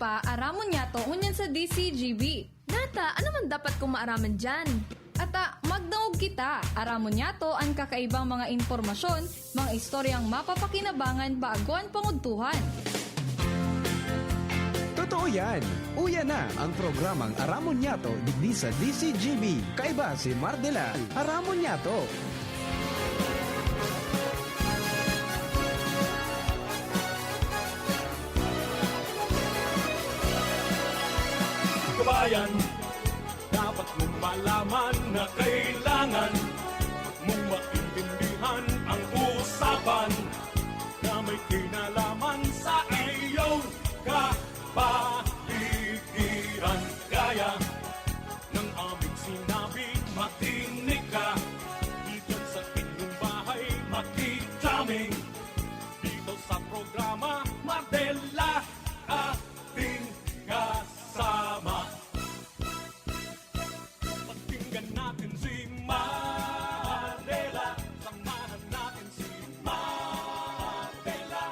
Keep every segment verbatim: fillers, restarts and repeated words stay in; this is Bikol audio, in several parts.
pa, aramon niyato ngunyan sa D C G B. Nata, ano man dapat kong maaraman diyan? Ata, magdangog kita. Aramon niyato an kakaibang mga impormasyon, mga istoryang mapapakinabangan bago an pangudtuhan. Totoo yan! Uya na ang programang Aramon Niyato digdi sa D C G B. Kaiba si Mardela. Aramon Niyato! Kabayan, dapat mong malaman na kailangan mong maintindihan ang usapan na may kinalaman sa iyong kapaligiran. Gaya ng aming sinabi, makinig ka. Diyan sa inyong bahay, makijamming. Dito sa programa, Mardela, ating kasama. Pakinggan natin si Mardela. Samahan natin si Mardela.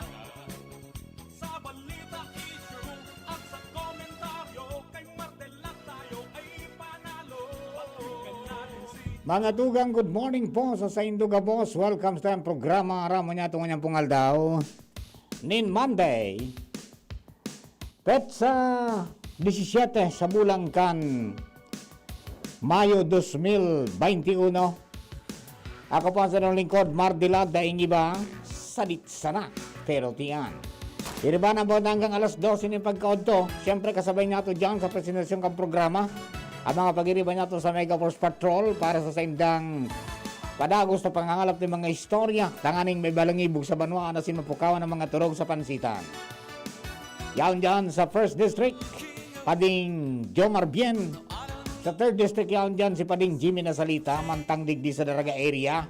Sa balita, issue at sa komentaryo, kay Mardela tayo ay panalo. Pakinggan natin si Mga tugang, good morning po sa saindo gabos. Welcome sa programa Aramon Niyato nganyang pong aldaw. Nin Monday, petsa disisiyete sa bulan kan Mayo dos mil baynti uno. Ako po ang sarong lingkod, Mardela, daing iba, sadit sana, pero tiyan. Iriba na po hanggang alas dose nin pagkaodto. Siyempre, kasabay niyato dyan sa presentasyon kan programa. Ang mga pag-iriba niyato sa Mega Force Patrol para sa saindang padagos na pangangalap nin mga istorya, tanganing may balangibog sa banwaan asin mapukawan ang mga turog sa pansitan. Yaon dyan sa First District, Pading Jomar Bien. Sa Third District, yaon dyan si Pading Jimmy Nasalita, mantang digdi sa Daraga area.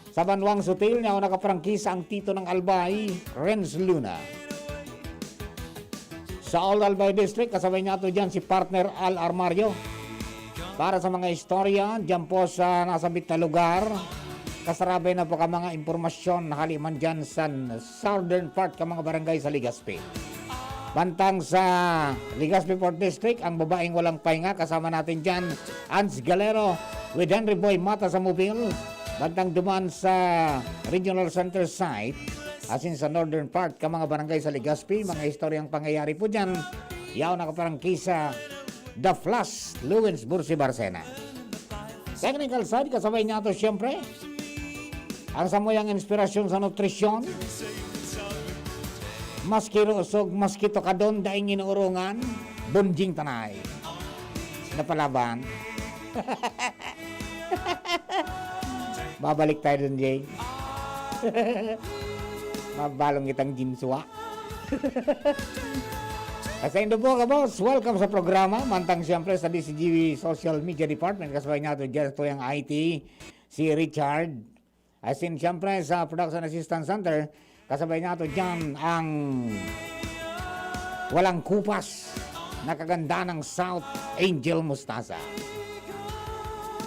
Sa banwang Sutil, yaon nakaprangkisa ang Tito ng Albay, Renz Luna. Sa Old Albay District, kasabay niyato dyan si Partner Al Armario. Para sa mga istorya, dyan po sa nasabit na lugar, kasarabay na po ka mga impormasyon hali man dyan sa southern part ka mga barangay sa Legazpi. Bantang sa Legazpi Fourth District, ang babaeng walang pahinga, kasama natin dyan, Ans Galero with Henry Boy Mata sa Mobil. Bantang duman sa Regional Center site, asin sa northern part ka mga barangay sa Legazpi, mga istoryang pangyayari po dyan, yaon nakaparangkisa, The Flash, Lawrence Bursi Barcena. Technical side, kasabay niyato siyempre, ang samuyang inspirasyon sa nutrisyon. Maski rusog, maski tukadon, daing inuurungan, bunjing tanay. Napalaban. Babalik tayo dun, Jay. Mabalong kitang ginswa. Sa indo po, kabos, welcome sa programa. Mantang siyempre sa D C G B Social Media Department, kasabay niyato dyan sa tuyang I T, si Richard. Asin siyempre sa Production Assistance Center, kasabay niyato dyan ang walang kupas na kaganda ng South, Angel Mustasa.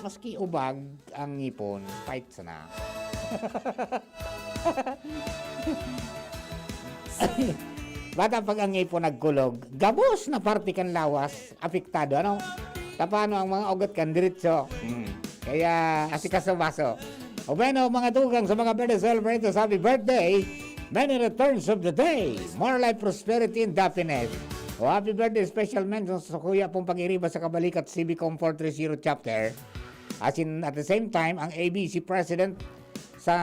Maski ubag ang ngipon, fight sana. Bata pag ang ngipon nagkulog, gabos na parte kan lawas, apektado, ano? Tapano ang mga ugat kan diretso? Hmm. Kaya asikaso baso. O bueno, mga tugang sa mga birthday celebrators, happy birthday! Many returns of the day! More life, prosperity, and happiness! O happy birthday, special mention sa kuya pong pag-iriba sa Kabalikat C B Comfort three zero Chapter. As in, at the same time, ang A B C President sa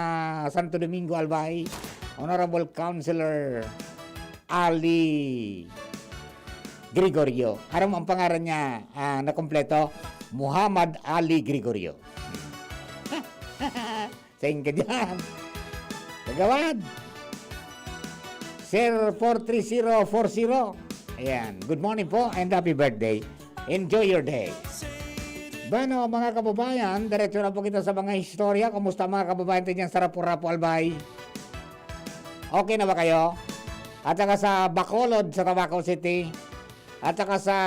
Santo Domingo, Albay, Honorable Councilor Ali Gregorio. Aram mo ang pangaran niya ah, na kompleto? Muhammad Ali Gregorio. Sain ka dyan? Kagawad! Sir four three zero four zero. Ayan. Good morning po and happy birthday. Enjoy your day. Bueno, mga kababayan, diretso na po kita sa mga istorya. Kumusta mga kababayan tayo dyan sa Rapu-Rapu, Albay? Okay na ba kayo? At saka sa Bacolod, sa Tabaco City. At saka sa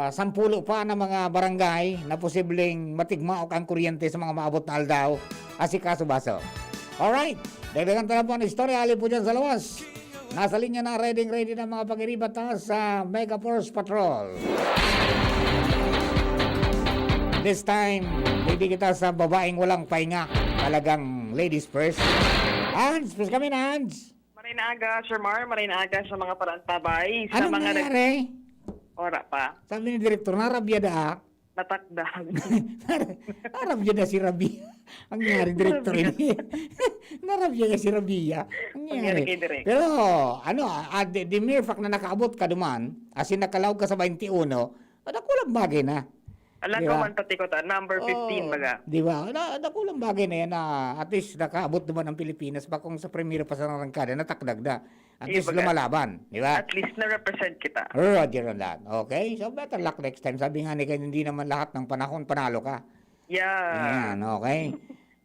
sampulo pa na mga barangay na posibleng matigmaok ang kuryente sa mga maabot na aldaw, asikaso baso. Alright, dagdagan ta na po ang istorya, ali po dyan sa lawas. Nasa linya na, ready, ready na mga pag-iribat, ha, sa Mega Force Patrol. This time, hindi kita sa babaeng walang pahinga. Talagang ladies first. Hans, please kami na, Hans. Maray na aga, Sir Mar. Maray na aga sa mga parantabay. Sa Anong mga nag- nangyari? Ora pa. Sabi ni Direktor, narabya da. Natakdag. Narabya na si Rabia. Ang nangyari, Direktor, ini. Narabya na si Rabia. Ang Nangyari nangyari. kay Direk. Pero, ano, ah, the, the mere fact na nakaabot ka duman, as in, nakalaog ka sa twenty-one, ah, dakulang bagay na. Alam Di ko ba? man pati ko ta, number fifteen Oo, baga. Di ba? Na, dakulang bagay na yan na at least nakaabot naman ang Pilipinas. Bakong sa primero pa sa rangkada, natakdag na. At Di least ba? lumalaban. Di ba? At least na-represent kita. Roger on that. Okay? So, better luck next time. Sabi nga ni Ken, hindi naman lahat ng panahon panalo ka. Yeah. Ayan, okay?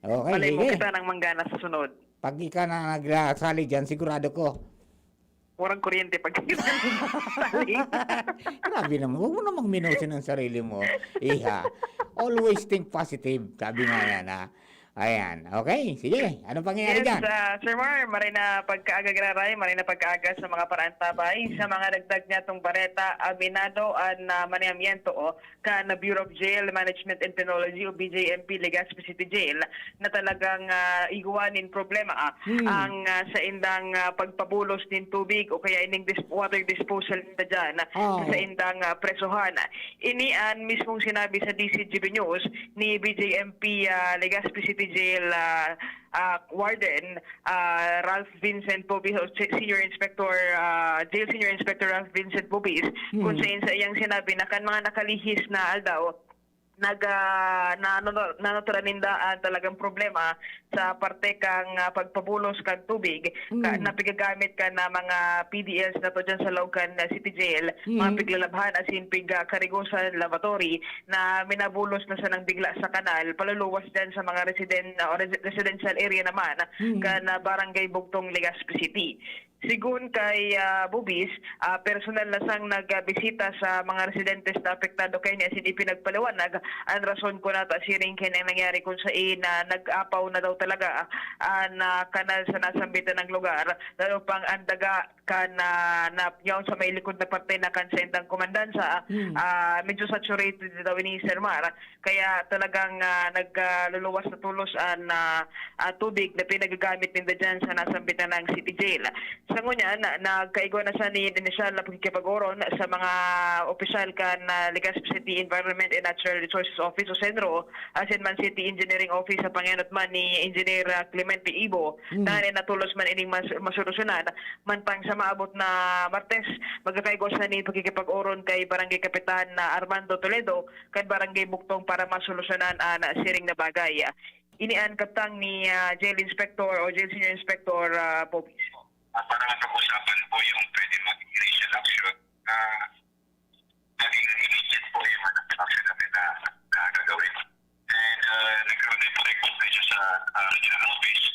Okay, Malay mo, sige. Kita nang manggana sa sunod. Pag ika na nagsali dyan, sigurado ko. Murang kuryente pag sali. Grabe naman. Huwag mo namang minusin ang sarili mo. Iha. Always think positive. Sabi nga yan, ha? Ayan. Okay. Sige. Anong pangyayari Yes, dyan? ah, Sir Mar, maray na pagkaaga, Giraray, maray na pagkaaga sa mga parantabay, sa mga dagdag niya tong bareta, aminado an uh, maniamiento o kan Bureau of Jail Management and Penology o B J M P Legazpi City Jail na talagang uh, igwa nin problema ah, Hmm. ang uh, sa indang uh, pagpabulos nin tubig o kaya ining dis- water disposal nila dyan Oo. sa indang uh, presohan. Ini an mismong sinabi sa D C G B News ni B J M P uh, Legazpi City Jail uh, uh, Warden uh, Ralph Vincent Bobis o si- Senior Inspector uh, Jail Senior Inspector Ralph Vincent Bobis Hmm. kung saan sa iyang sinabi na kan mga nakalihis na aldaw nag uh, na, na, nanatira ninda ang talagang problema sa parte kang uh, pagpabulos kag tubig ka, Mm. na pigagamit ka na mga P D Ls na to dyan sa loob kan uh, City Jail, Mm. mga piglalabhan asin pig uh, karigosan lavatory na minabulos na sanang bigla sa kanal, paluluwas dyan sa mga residen, uh, o res- residential area naman Mm. kan uh, Barangay Bugtong, Legazpi City. Sigun kay ah, Bubis, ah, personal na sang nagbisita sa mga residentes na apektado kaini asin ipinagpaliwanag an rason kun ata siring kaini ang nangyari kun sain na nag-apaw na daw talaga an ah, kanal sa nasambitan na lugar, lalo pang an daga kan ah, na yaon sa may likod na parte na kan saindang komandansa, Hmm. ah, medyo saturated daw ini, Sir Mar. Kaya talagang ah, nagluluwas na tulos an ah, ah, tubig na pinagagamit ninda dyan sa nasambitan ng City Jail. Sa ngunyan, nagkaigwa na sa nin inisyal na pakikipag-oron sa mga opisyal kan ah, Legazpi City Environment and Natural Resources Office o CENRO, asin man City Engineering Office sa pangenot man ni Engineer ah, Clemente Ibo, Mm. na natulos man ining mas, masolusyonan mantang sa maabot na Martes, magkakaigwa sa nin pakikipag-oron kay Barangay Kapitan na Armando Toledo kan Barangay Bugtong para masolusyonan an siring na bagay. Ini an kabtang ni ah, Jail Inspector o Jail Senior Inspector ah, Bobis. Ah, para mapag-usapan po yung pwede mag-initial action na maging immediate po yung mga action namin na, na gagawin. And uh, nagkaroon din po ng conversation sa uh, regional office.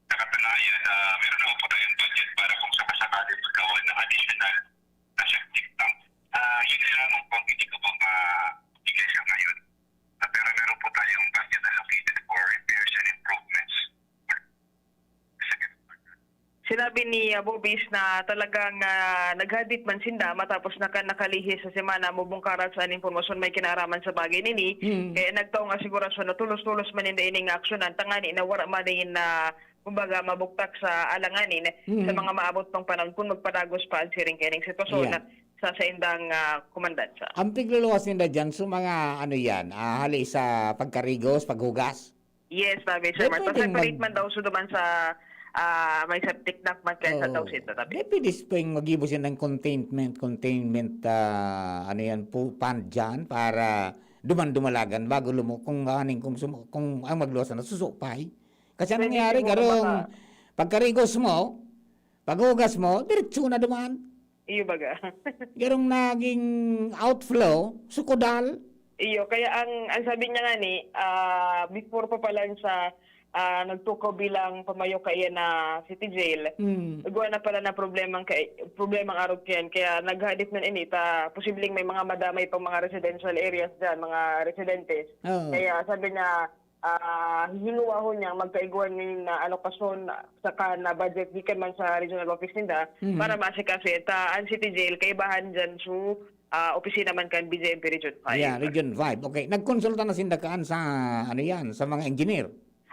Sa katunayan, uh, meron naman po tayong budget para kung sakasakali magkawan ng additional na septic tank. Uh, yun na lamang po ang hindi ko po mabigay sa ngayon. Uh, pero meron po tayong budget allocated for repairs and improvements. Sinabi ni uh, Bobis na talagang uh, naghadit man sinda matapos na kan nakalihis sa semana mubungkaran sa aning impormasyon may kinaaraman sa bagay nini. Hmm. Kaya nagtaong asigurasyon na tulos-tulos man ninda ining aksyonan tangani na wala man nin uh, kumbaga mabugtak sa alanganin Hmm. sa mga maabot pang panahon kung magpadagos pa ang siring kaining sitwasyon Yeah. sa saindang uh, komandansa. Ang pigluluwas ninda dyan, so mga ano yan, ah, hali sa pagkarigos, paghugas? Yes, sabi sir. Di Mas pwedeng separate mag- man daw so duman sa ah, may septic tank man kaya sa Oo. daw sito. Tapi Di pwede pwedeng mag-ibos yan ng containment, containment, ah, ano yan, po, pond dyan para duman-dumalagan bago lumo, kung aning, kung, sum, kung ang magluwas na susupay. Kasi ang Pwede nangyari, siguro garong baka- pagkarigos mo, paghugas mo, diretso na duman. Iyo baga. Garong naging outflow, sukodal. Iyo, kaya ang ang sabi niya nga ni, ah, before pa pala sa ah, nagtukaw bilang pamayo kaiyan na City Jail, Hmm. nagwa na pala na problema ang kay problemang arog kayan. Kaya naghadit man ini ta posibleng may mga madamay pang mga residential areas diyan, mga residentes. Oo. Kaya sabi niya, ah, hihinguahon niya magkaigwa nin, ah, alokasyon saka na budget gikan man sa regional office ninda Mhm. para maasikaso yan. Ta ang City Jail, kaibahan dyan su, ah, opisina man kan B J M P Region five. Yeah, Region five. Okay. Nagkonsulta na sinda kaan sa, ano yan, sa mga engineer?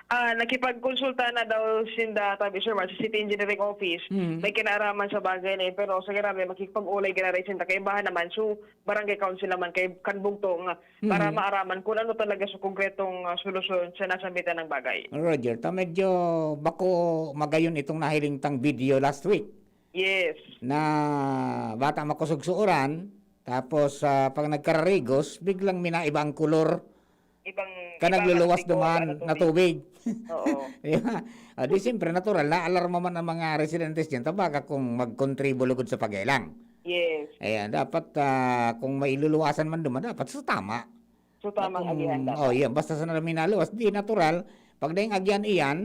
Ah, nakipagkonsulta na daw sinda, tabi, Sir Mar, sa City Engineering Office. Mhm. May kinaaraman sa bagay na yun. Pero sa grabe, makikipag-ulay ginaray sinda. Kaibahan naman, so, barangay council naman kay kan bugtong para Mhm. maaraman kung ano talaga sa konkretong, ah, solusyon sa nasambitan ng bagay. Roger, ta medyo bako magayon itong nahiling tang video last week. Yes. Na bata makosog sa uran, tapos, ah, pag nagkararigos, biglang minaiba ang kolor. Ibang, Ka iba nagluluwas ang tipo, duman ano, na tubig. tubig. Oo. Di ba? Ah, di siyempre, natural, naalarma man ang mga residentes dyan. Tabaga kung magkontribo lugod sa pag-elang. Yes. Ayan, dapat, ah, kung may luluwasan man duman, dapat sa tama. So, tamang Kung, agihan dapat. oh, yan. Basta sa namin naluwas, di natural. Pag daing agihan iyan,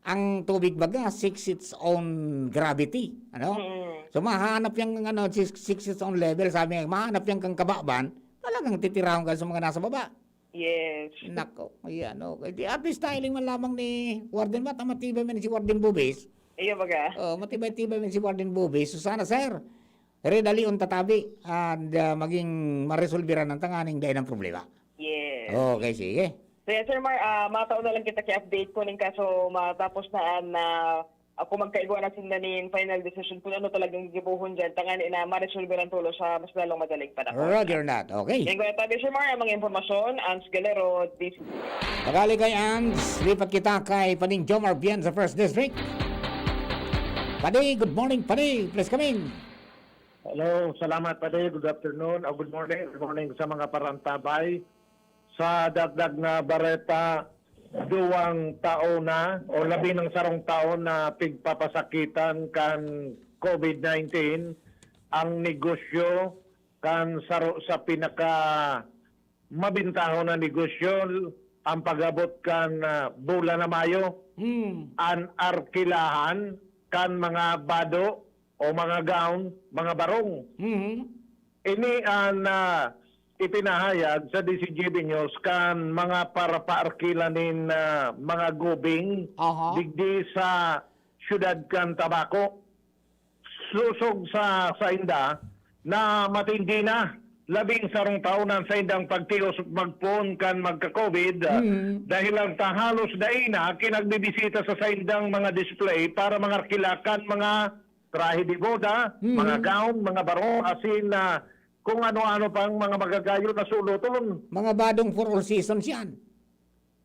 ang tubig baga, six its own gravity. Ano? Mm. So, mahanap yung, ano, six, six its own level. Sabi nga, mahanap yung kang kababan, talagang titirahon ka sa mga nasa baba. Yes. Nako, ayan, okay. Di, at least, styling man lamang ni Warden Matt, ang matibay man si Warden Bubis. Iyo baga. Oh, matibay-tibay man si Warden Bubis. So, sana, sir, redalion tatabi and, ah, maging maresolbiran ang tanganing dai ng problema. Yes. Okay, sige. So, yes, Sir Mar, ah, matao na lang kita ki update ko ning kaso matapos na an, ah, ako magkaigwa na sinda nin final decision kung ano talagang gigibohon dyan, tanganing na maresolbe ang tulo sa mas lalong madaling panahon. Roger that. Okay. Yan ko na tabi, Sir Mar, ang mga impormasyon, Ans Galero, D C. Pagali kay Ans, lipat kita kay Paning Jomar Bien sa First District. Padi, good morning, Padi. Please come in. Hello, salamat, Padi. Good afternoon. O, good morning. Good morning sa mga parantabay. Sa dagdag na bareta, duwang taon na o labi ng sarong taon na pigpapasakitan kan COVID nineteen ang negosyo kan saro sa pinaka mabintahon na negosyo, ang pag-abot kan, ah, bulan na Mayo, Hmm. an arkilahan kan mga bado o mga gown, mga barong. Mhm. Ini an, ah, ipinahayag sa D C G B News kan mga parapaarkila nin, ah, mga gubing Aha. digdi sa siyudad kan Tabaco. Sosog sa sainda na matindi na, labing sarong taon na an saindang pagtios magpoon kan magka-COVID, ah, Mm. dahil lang ta halos dai na kinagbibisita sa saindang mga display para mangarkila kan mga trahe de boda, Mm. mga gown, mga barong, asin, ah, kung ano-ano pang mga magagayon na suloton. Mga badong for all seasons yan.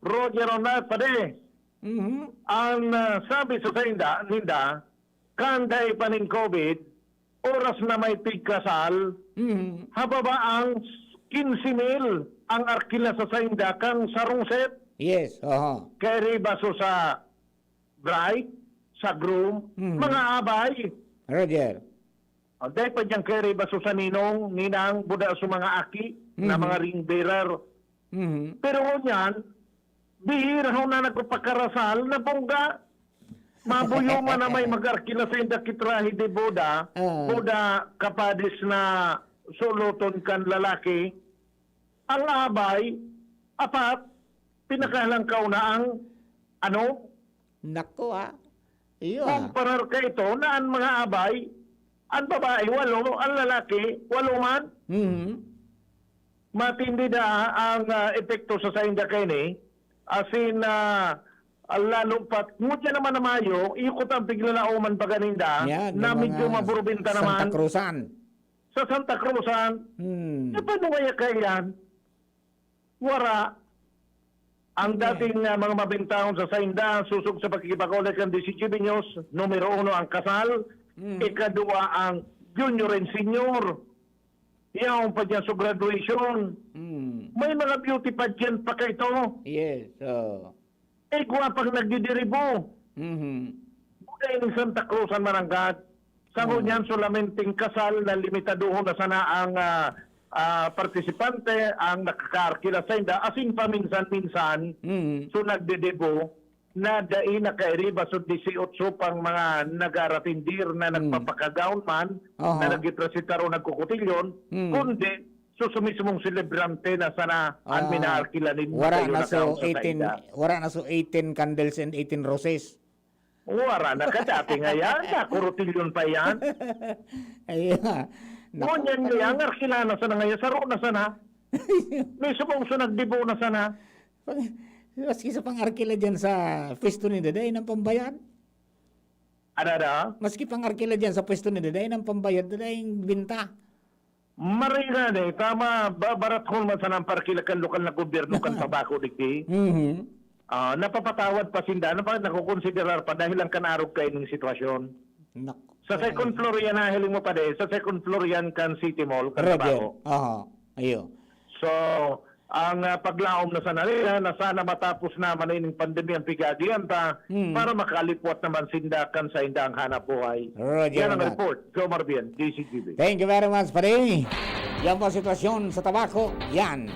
Roger on that, padi. Mhm. Ang, ah, sabi sa sainda, ninda, kan dai pa nin COVID, oras na may pigkasal, Mhm. hababa ang quince mil ang arkila sa sainda kan sarong set. Yes, oho. Kairiba so sa bride, sa groom, Mhm. mga abay. Roger. Ah, dai pa diyan kairiba so sa ninong, ninang, buda so mga aki, na Mhm. mga ring bearer. Mhm. Pero ngunyan, bihira ho na nagpapakarasal na bongga. Mabuyo man na may mag-arkila sainda ki trahe de boda, Ah. boda kapadis na suloton kan lalaki. Ang abay, apat, pinakahalangkaw na ang, ano? Nako, ah. Iyo, ah. Kumparar kaito na an mga abay, an babae, walo, an lalaki, walo man. Mhm. Matindi na ang, ah, epekto sa sainda kaini. Asin, ah, lalo pat, ngunyan naman na Mayo, iyo kuta an piglalaoman pa kaninda Yan, na yung medyo mga maburubinta Santa naman. Cruzan. Sa Santa Cruzan, Hmm. e, paano kaya kaiyan? Wara. Ang Okay. dating, ah, mga mabintahon sa sainda, sosog sa pakikipag-olay kan D C G B News, numero uno ang kasal, Mm. ikadua ang junior and senior. Yaon pa diyan sa graduation. Mm. May mga beauty pageant pa kaito. Yes, oo. Igwa pang nagdidiribo. Mhm. Buda ini Santa Cruzan, mananggad. Sa Oo. ngunyan, solamente kasal na limitadohon na sana ang, ah, ah, partisipante, ang nakakaarkila sainda, asin paminsan-minsan, Mhm. so nagdedebo na dai nakairiba so disiotso pang mga nagaratindir na Mm. nagpapakagaon man, Aha. na nagtitrasitar o nagkukutilyon, Mm. kundi So, sa mismong selebrante na sana an Ah, minarkila ninyo wara kayo na na so nakaon sa eighteen, saida. Wara na so eighteen candles and eighteen roses. Wara na ka dati nga yan, sa Corotilyon pa yan. Ayun nga. Ngunyan nga yan, arkila na sana ngayon, saro na sana. Mismong sa nagdibo na sana. Pag-, maski sa pang-arkila dyan sa pwesto ni Daday, nang pambayad. Ano, ano? Maski pang-arkila dyan sa pwesto ni Daday, nang pambayad, Daday, yung binta. Maringan eh, tama, ba-, barat hon man sana ang parkila kan lokal na gobyerno kan tabako digdi. Mhm. Ah, napapatawad pa sinda, napa-, nakokonsiderar pa dahil lang kan arog kaining sitwasyon. Nak-, Sa second floor yan, nahiling mo pa din, sa second floor yan kan City Mall, kan Roger. Tabako. Aha, iyo. So, ang, ah, paglaom na sana nila na sana matapos naman na ining pandemya ang pigagihan ta Hmm. para makalipwat naman sinda kan saindang hanap buhay. Roger Yan ang naman. Report. Joe Marbian, D C G B. Thank you very much, pare. Yan po ang sitwasyon sa tabako. Yan.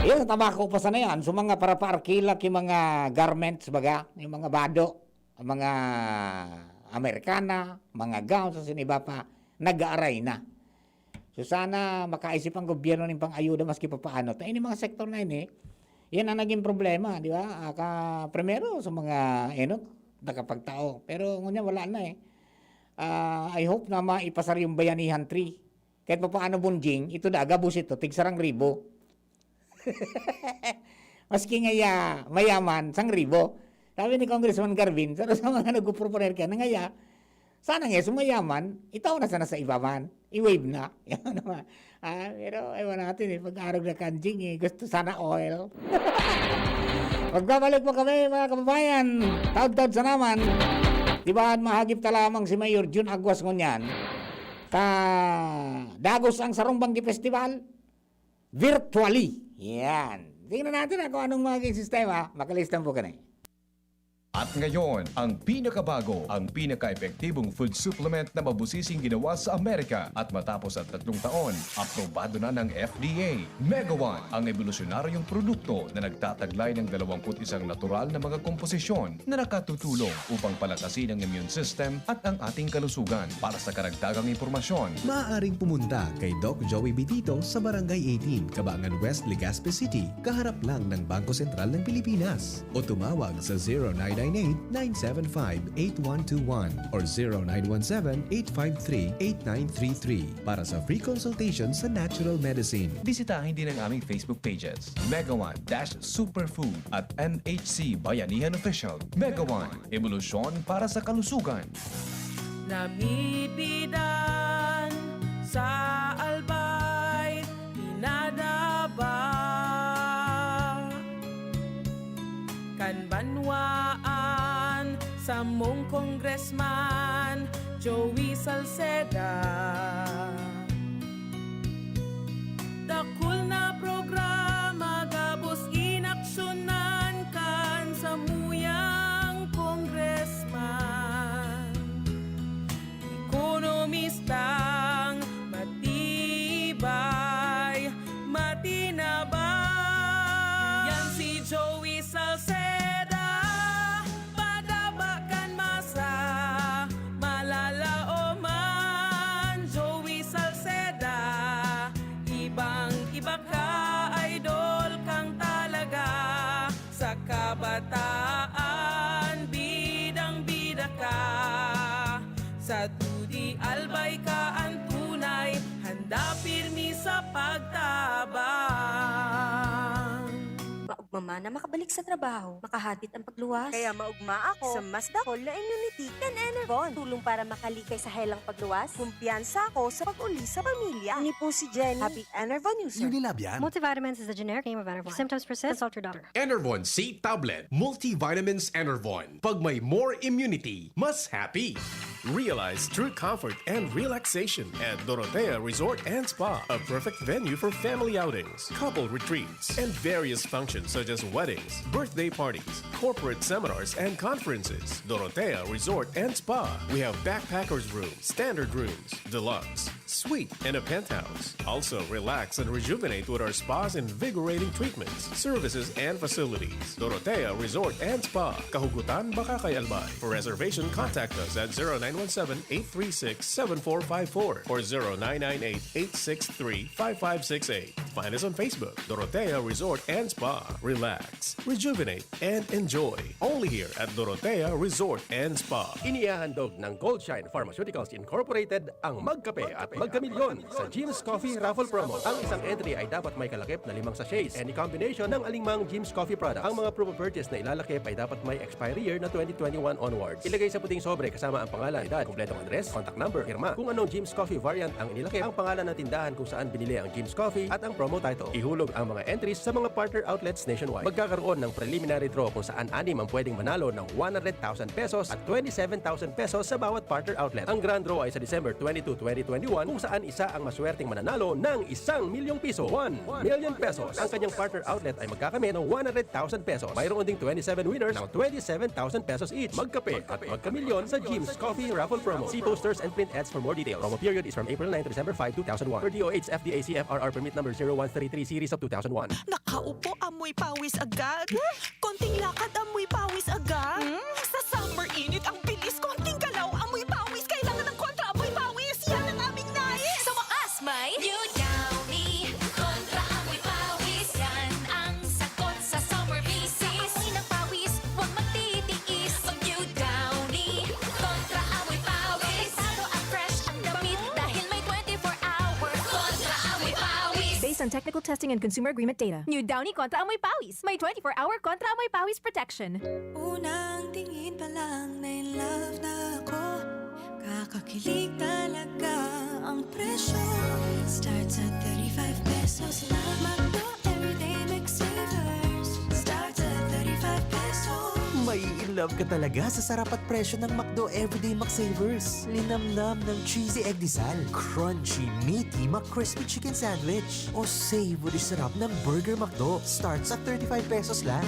Yan sa tabako pa sana yan. So, mga para paarkila ki mga garments, baga, yung mga bado, ang mga Amerikana, mga gowns, sa iba pa, nag-aaray na. So, sana makaisip ang gobyerno nin pang-ayuda maski papaano. Ta ini mga sektor na ini, yan ang naging problema, di ba? Ah, ka-, primero sa mga, eh, no, nakapagtao. Pero ngunyan wala na eh. Ah, I hope na maipasar yung Bayanihan Tree. Kahit papaano, Bonjing, ito na, gabos ito, tigsarang ribo. Maski ngaya mayaman, sang ribo. Sabi ni Congressman Garvin, sa, sa mga nagpuproponer ka na ngaya, sana nga, sumayaman, itaw na sana sa iba man. I-wave na. Yan naman. Ah, pero ewan natin eh, pag-arog na kanjing eh, gusto sana oil. Magbabalik po kami, mga kababayan. Taud-taud sa naman. Di ba, mahagip ta lamang si Mayor Jun Aguas ngunyan. Ta, dagos ang Sarong Banggi Festival. Virtually. Yan. Tingnan natin, ah, kung anong magiging sistema. Makalista po ka na eh. At ngayon, ang pinakabago, ang pinaka-epektibong food supplement na mabusising ginawa sa Amerika. At matapos ang tatlong taon, aprobado na ng F D A. Mega One, ang ebolusyonaryong produkto na nagtataglay ng dalawampu't isang natural na mga komposisyon na nakatutulong upang palakasin ang immune system at ang ating kalusugan. Para sa karagdagang impormasyon, maaaring pumunta kay Doc Joey Bitito sa Barangay eighteen, Cabangan West, Legazpi City, kaharap lang ng Bangko Sentral ng Pilipinas. O tumawag sa zero nine nine eight, nine seven five, eight one two one or zero nine one seven, eight five three, eight nine three three para sa free consultation sa natural medicine. Bisitahin din ang aming Facebook pages, Mega One dash Superfood at M H C Bayanihan Official. Mega One, ebolusyon para sa kalusugan. Namipidan sa Albay, pinadaba kan banwaan samong Congressman Joey Salceda. Dakul na programa gabos inaksyonan kan samuyang congressman. Ekonomistang matibay, matinabang. Yan si Joey Salceda, padaba kan masa, malalaoman. Joey Salceda, ibang-iba ka, idol kang talaga. Sa kabataan, bidang-bida ka. Sa dudi, Albay ka an tunay, handa pirmi sa pagtabang. Maugma man na makabalik sa trabaho, makahatid ang pagluwas. Kaya maugma ako sa mas dakol na immunity kan Enervon. Tulong para makalikay sa helang pagluwas. Kumpiyansa ako sa pag-uli sa pamilya. Ini po si Jenny. Happy Enervon user. Unilab yan. Multivitamins is the generic name of Enervon. If symptoms persist, consult your doctor. Enervon C Tablet, Multivitamins Enervon. Pag may more immunity, mas happy. Realize true comfort and relaxation at Dorotea Resort and Spa, a perfect venue for family outings, couple retreats, and various functions such as weddings, birthday parties, corporate seminars, and conferences. Dorotea Resort and Spa. We have backpackers room, standard rooms, deluxe, suite, and a penthouse. Also, relax and rejuvenate with our spa's invigorating treatments, services, and facilities. Dorotea Resort and Spa, Kahugutan, Bacacay, Albay. For reservation, contact us at zero nine one seven, eight three six, seven four five four or zero nine nine eight, eight six three, five five six eight. Find us on Facebook, Dorotea Resort and Spa. Relax, rejuvenate, and enjoy. Only here at Dorotea Resort and Spa. Inihahandog ng Goldshine Pharmaceuticals Incorporated ang Magkape at Magkamilyon sa Jim's Coffee Raffle Promo. Ang isang entry ay dapat may kalakip na limang sachets, any combination ng alingmang Jim's Coffee product. Ang mga proof of purchase na ilalakip ay dapat may expiry year na twenty twenty-one onwards. Ilagay sa puting sobre kasama ang pangalan, edad, kompletong address, contact number, pirma. Kung anong Jim's Coffee variant ang inilakip, ang pangalan ng tindahan kung saan binili ang Jim's Coffee at ang promo title. Ihulog ang mga entries sa mga partner outlets nationwide. Magkakaroon ng preliminary draw kung saan anim ang pwedeng manalo ng one hundred thousand pesos at twenty-seven thousand pesos sa bawat partner outlet. Ang grand draw ay sa December twenty-two, twenty twenty-one, kung saan isa ang maswerteng mananalo ng isang milyong piso, one million pesos. Ang kanyang partner outlet ay magkakamit ng one hundred thousand pesos. Mayroon ding twenty-seven winners ng twenty-seven thousand pesos each. Magkape at magkamilyon sa Jim's Coffee Raffle Promo. See posters and print ads for more details. Promo period is from April nine to December five, two thousand one. Per D O H F D A C F R R permit number zero one three three series of two thousand one. Nakaupo, amoy pawis agad. Konting lakad, amoy pawis agad. Hmm? Sa summer init, ang bilis. Konting galaw, amoy pawis. Kailangan ng kontra amoy pawis. Yan ang aming nais. Sa wakas, may New Downy. Kontra amoy pawis. Yan ang sagot sa summer bisis. Amoy ng pawis, huwag magtitiis. Mag New Downy. Kontra amoy pawis. Protektado at fresh ang damit dahil may twenty-four hour kontra amoy pawis. Based on technical testing and consumer agreement data. New Downy Kontra Amoy Pawis. May twenty-four hour Kontra Amoy Pawis protection. Unang tingin pa lang na in love na ako. Kakakilig talaga ang presyo. Starts at thirty-five pesos lang. McDo Everyday McSavers. Starts at thirty-five pesos. Mai-in love ka talaga sa sarap at presyo ng McDo Everyday McSavers. Linamnam ng cheesy egg disal, crunchy, meaty, McCrispy chicken sandwich, o savory sarap ng Burger McDo. Starts at thirty-five pesos lang.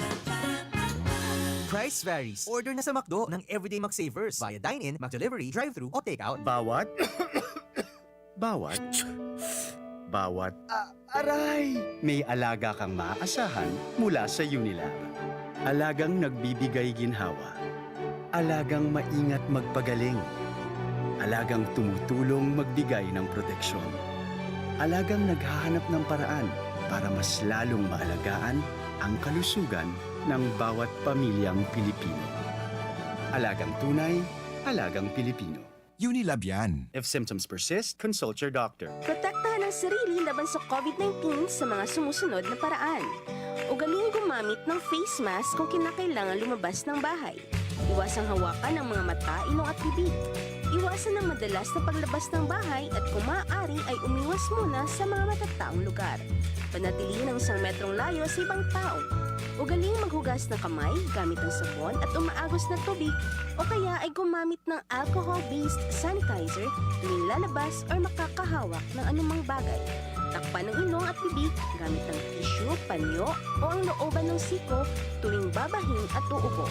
Price varies. Order na sa McDo ng Everyday McSavers via dine-in, McDelivery, drive-thru o takeout. Bawat Bawat Bawat Ah, aray! May alaga kang maaasahan mula sa Unilab. Alagang nagbibigay ginhawa. Alagang maingat magpagaling. Alagang tumutulong magbigay ng proteksyon. Alagang naghahanap ng paraan para mas lalong maalagaan ang kalusugan ng bawat pamilyang Pilipino. Alagang tunay, alagang Pilipino. Unilab yan. If symptoms persist, consult your doctor. Protektahan ang sarili laban sa COVID nineteen sa mga sumusunod na paraan. Ugaling gumamit ng face mask kung kinakailangan lumabas ng bahay. Iwasang hawakan ang mga mata, ilong at bibig. Iwasan ang madalas na paglabas ng bahay at kung maaari ay umiwas muna sa mga matataong lugar. Panatilihin ang isang metrong layo sa ibang tao. Ugaling maghugas ng kamay gamit ang sabon at umaagos na tubig o kaya ay gumamit ng alcohol-based sanitizer tuwing lalabas or makakahawak ng anumang bagay. Takpan ang ilong at bibig gamit ang tissue, panyo o ang looban ng siko tuwing babahin at uubo.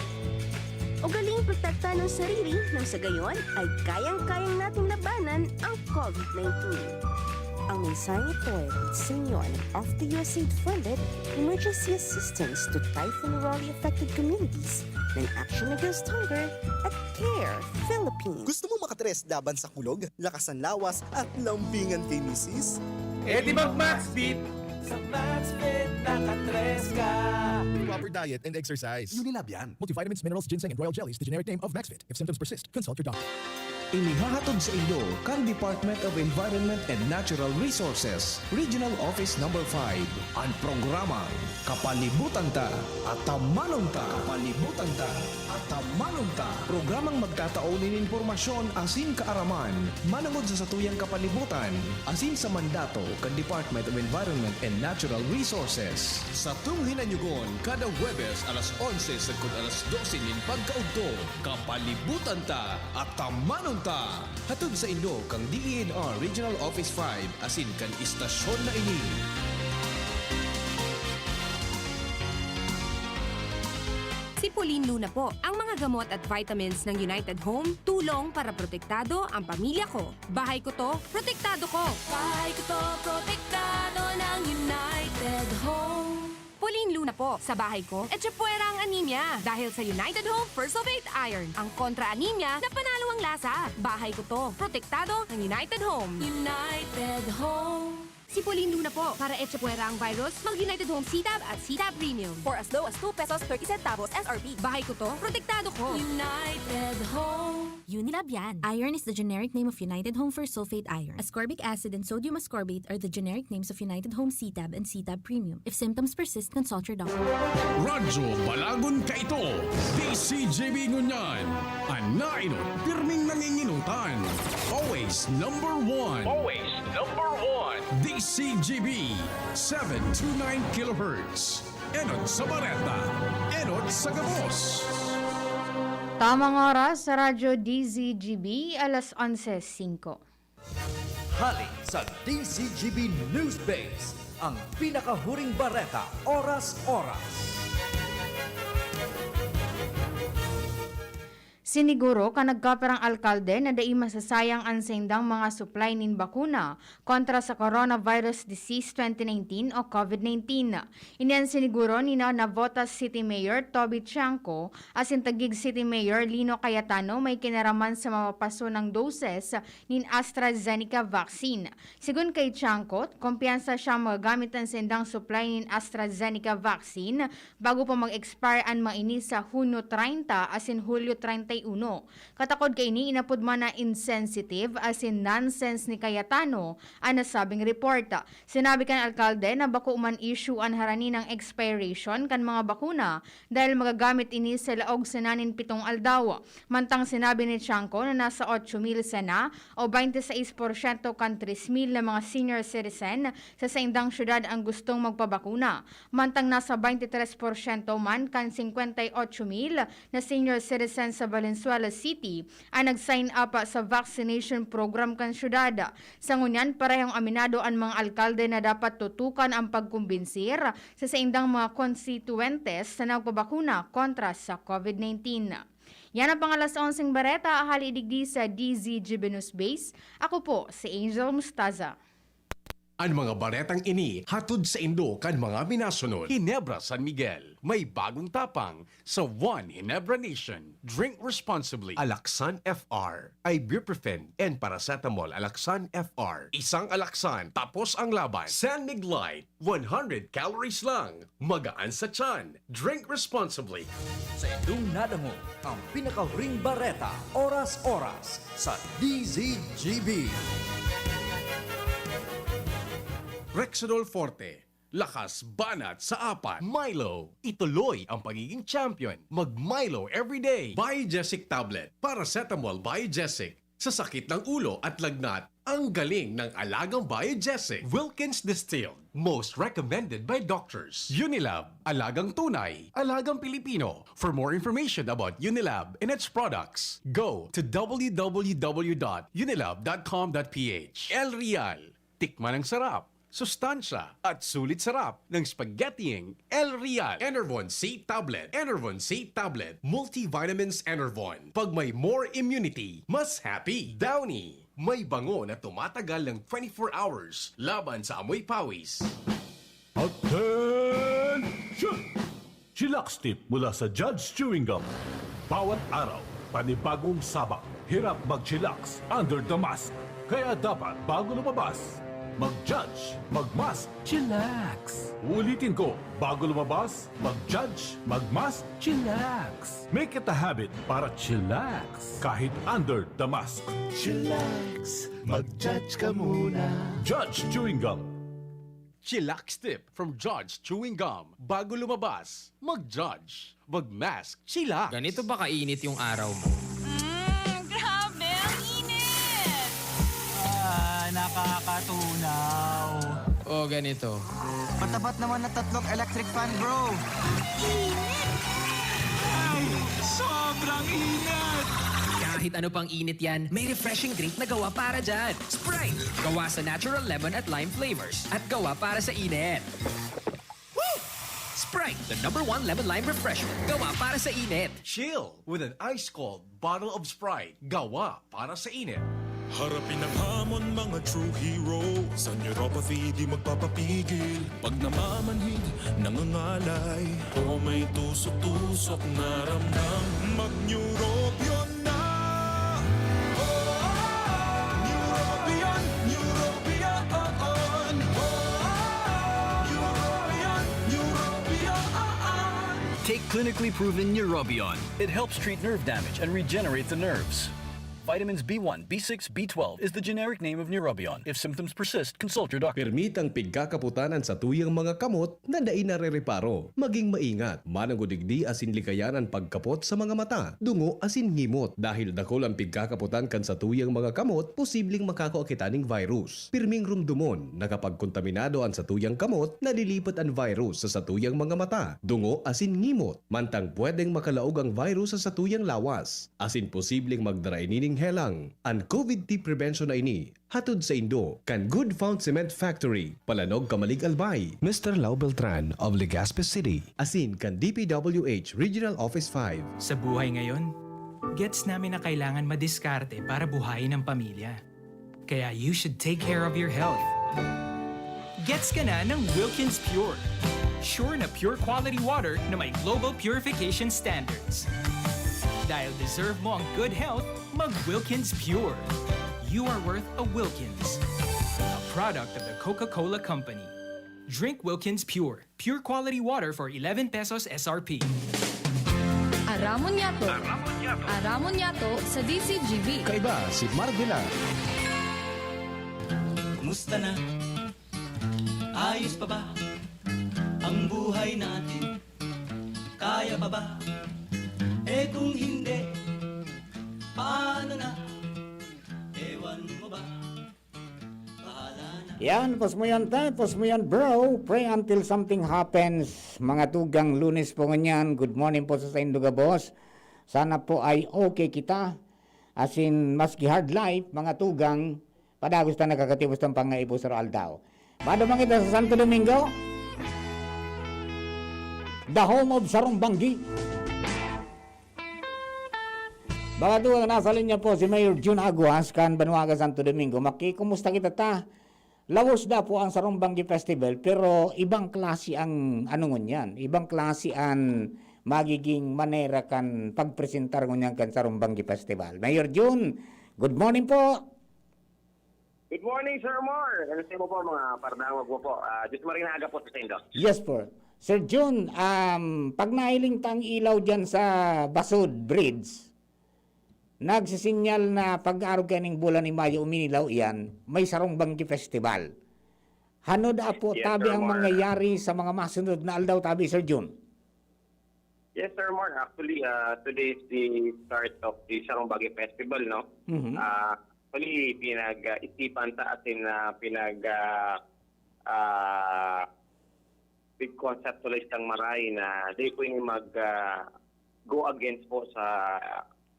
Ugaling protektahan ang sarili nang sa gayon ay kayang-kayang nating labanan ang COVID nineteen. Ang mensaheng ito ay hatid sa inyo ng Off the U S A I D funded Emergency Assistance to Typhoon Rolly Affected Communities ng Action Against Hunger at CARE Philippines. Gusto mo makatres laban sa kulog, lakas ng lawas, at lambingan kay misis? E di mag Maxvit! Sa Maxvit, nakatres ka! Proper diet and exercise. Unilab yan. Multivitamins, minerals, ginseng, and royal jellies, the generic name of Maxvit. If symptoms persist, consult your doctor. Inihahatod sa inyo kan Department of Environment and Natural Resources, Regional Office Number five, an programang Kapalibutan Ta, Atamanon Ta. Kapalibutan Ta, Atamanon Ta. Programang magtatao nin impormasyon asin kaaraman manongod sa satuyang kapalibutan asin sa mandato kan Department of Environment and Natural Resources. Satong hinanyugon kada Huwebes alas onse sagkod alas dose nin pagkaudto. Kapalibutan Ta, Atamanon Ta! Hatod sa inyo kan D E N R Regional Office five asin kan istasyon na ini. Pauling luna po. Ang mga gamot at vitamins ng United Home, tulong para protektado ang pamilya ko. Bahay ko to, protektado ko. Bahay ko to, protektado ng United Home. Pauling luna po. Sa bahay ko, etsa puwera ang anemia. Dahil sa United Home Fersulfate Iron, ang kontra-anemia na panalo ang lasa. Bahay ko to, protektado ng United Home. United Home. Pauling luna po. Para etsa puwera ang virus, mag United Home C-Tab at C-Tab Premium. For as low as two pesos thirty centavos S R P. Bahay ko to, protektado ko. United Home. Unilab yan. Iron is the generic name of United Home Fersulfate Iron. Ascorbic acid and sodium ascorbate are the generic names of United Home C-Tab and C-Tab Premium. If symptoms persist, consult your doctor. Radyo Balagon kaito, D C G B ngunyan. An nainot, pirming nanginginutan. Always number one. Always number one. D C G B, seven two nine kilohertz. Enot sa bareta, enot sa gabos. Tamang oras sa Radyo D Z G B, alas onse singko. Hali sa D Z G B News Base, ang pinakahuring bareta, oras-oras. Siniguro kan nagkaperang alkalde na dai masasayang an saindang mga supply nin bakuna kontra sa coronavirus disease twenty nineteen o COVID nineteen. Ini an siniguro ni Navotas City Mayor Toby Tiangco asin Taguig City Mayor Lino Cayetano may kinaraman sa mapapasonang doses nin AstraZeneca vaccine. Sigon kay Tiangco, kumpiyansa siyang magagamit an saindang supply nin AstraZeneca vaccine bago pa mag-expire an mga ini sa Hunyo treinta asin Hulyo treinta y uno. Katakod kaini, inapod man na insensitive asin nonsense ni Cayetano an nasabing report. Sinabi kan alkalde na bako man issue an harani ng expiration kan mga bakuna dahil magagamit ini sa laog sana nin pitong aldaw. Mantang sinabi ni Tiangco na nasa otso mil sana o baynte sais porsyento kan tres mil na mga senior citizen sa saindang syudad ang gustong magpabakuna. Mantang nasa baynte tres porsyento man kan singkwenta y otso mil na senior citizen sa Valenzuela City ang nag-sign up sa vaccination program kan syudad. Sa ngunyan, parehong aminado an mga alkalde na dapat tutukan ang pagkumbinsir sa saindang mga konstituyentes na nagpabakuna kontra sa COVID nineteen. Yan ang pang-alas onseng bareta, hali digdi sa D Z G B News Base. Ako po si Angel Mustaza. An mga baretang ini hatod saindo kan mga minasunod: Ginebra San Miguel, may bagong tapang sa One Ginebra Nation. Drink responsibly. Alaxan F R, ibuprofen, and paracetamol. Alaxan F R, isang Alaxan, tapos ang laban. San Mig Light, one hundred calories lang. Magaan sa tiyan. Drink responsibly. Saindong nadangog ang pinakahuring bareta, oras-oras, sa D Z G B. Rexidol Forte, lakas banat sa apat. Milo, ituloy ang pagiging champion. Mag Milo everyday. Biogesic tablet, paracetamol Biogesic. Sa sakit ng ulo at lagnat, ang galing ng alagang Biogesic. Wilkins Distilled, most recommended by doctors. Unilab, alagang tunay, alagang Pilipino. For more information about Unilab and its products, go to w w w dot unilab dot com dot p h. El Real, tikman ang sarap, sustansya, at sulit sarap ng spaghettiing El Real. Enervon C Tablet. Enervon C Tablet. Multivitamins Enervon. Pag may more immunity, mas happy. Downy. May bango na tumatagal ng twenty-four hours laban sa amoy pawis. Attention! Chillax Tip mula sa Judge Chewing Gum. Bawat araw, panibagong sabak. Hirap mag-chillax under the mask. Kaya dapat bago lumabas, mag-Judge, mag-mask, chillax. Uulitin ko, bago lumabas, mag-Judge, mag-mask, chillax. Make it a habit para chillax kahit under the mask. Chillax, mag-Judge ka muna. Judge Chewing Gum. Chillax Tip from Judge Chewing Gum. Bago lumabas, mag-Judge. Mag-mask, chillax. Ganito ba kainit yung araw mo? Mm, grabe, ang init! Ah, nakakatunaw. O ganito. Matapat naman na tatlong electric fan, bro. Init! Ay, sobrang init! Kahit ano pang init yan, may refreshing drink na gawa para dyan. Sprite! Gawa sa natural lemon at lime flavors at gawa para sa init. Woo! Sprite, the number one lemon lime refreshment. Gawa para sa init. Chill with an ice-cold bottle of Sprite. Gawa para sa init. Harapin ang hamon, mga true hero. Sa neuropathy di magpapapigil. Pag namamanhid, nangangalay, o may tusok-tusok na ramdam, mag-Neurobion na. Neurobion, Neurobion, Neurobion, Neurobion. Take clinically proven Neurobion. It helps treat nerve damage and regenerate the nerves. Vitamins B one, B six, B twelve is the generic name of Neurobion. If symptoms persist, consult your doctor. Permitang pigkakaputan an satuyang mga kamot na dai narereparo. Maging maingat, mananggod digdi asin likayan an pagkapot sa mga mata, dungo asin ngimot. Dahil dakul an pigkakaputan kan satuyang mga kamot, posibleng makakua kita ning virus. Pirming rumdomon, nakapagkontaminado an satuyang kamot, nalilipat an virus sa satuyang mga mata, dungo asin ngimot. Mantang pwedeng makalaog ang virus sa satuyang lawas, asin posibleng magdara ini ning helang. An COVID-T prevention na ini, hatod saindo kan Good Found Cement Factory, Palanog, Camalig, Albay. Mister Lau Beltran of Legazpi City. Asin kan DPWH Regional Office five. Sa buhay ngayon, gets namin na kailangan madiskarte para buhayin ang pamilya. Kaya you should take care of your health. Gets ka na ng Wilkins Pure. Sure na pure quality water na may global purification standards. Dahil deserve mo ang good health, mag Wilkins Pure. You are worth a Wilkins. A product of the Coca-Cola Company. Drink Wilkins Pure. Pure quality water for eleven pesos S R P. Aramon yato. Aramon yato sa D C G B. Kaiba si Mark Villar. Kumusta na? Ayos pa ba ang buhay natin? Kaya pa ba? Eh kung hindi, paano na? Ewan mo ba? Bahala na. Yan, pos mo yan, te. Pos mo yan, bro. Pray until something happens. Mga tugang, Lunes po ngunyan. Good morning po sa saindo gabos. Sana po ay okay kita. As in, maski hard life, mga tugang, padagos ta nakakatibos ng pangaipo sa aldaw. Madumang kita sa Santo Domingo. The home of Sarong Banggi. Mga tugang, nasa linya po si Mayor Jun Aguas kan Banwaga, Santo Domingo. Makikumusta kita ta? Lawos na po ang Sarong Banggi Festival, pero ibang klase ang ano ngunyan. Ibang klase ang magiging manera kan pagpresentar ngunyan kan Sarong Banggi Festival. Mayor Jun, good morning po. Good morning, Sir Mar. Ano sa imo po, mga pardangog mo po? Ah, Diyos maring aga po sa saindo. Yes po. Sir Jun, um, pag nahiling tang ilaw dyan sa Basud Bridge, nagsisinyal na pag-arog kaning bulan ni Mayo, uminilaw iyan, may Sarong Banggi Festival. Hano da po, Yes, tabi Sir ang Mar. mangyayari sa mga masunod na aldaw, tabi, Sir Jun? Yes, Sir Mar. Actually, ah, today is the start of the Sarong Banggi Festival, no? Mhm. Ah, actually, pinag-isipan ta atin na pinag ah, ah, pig-conceptualize tang maray na di po ini mag ah, go against po sa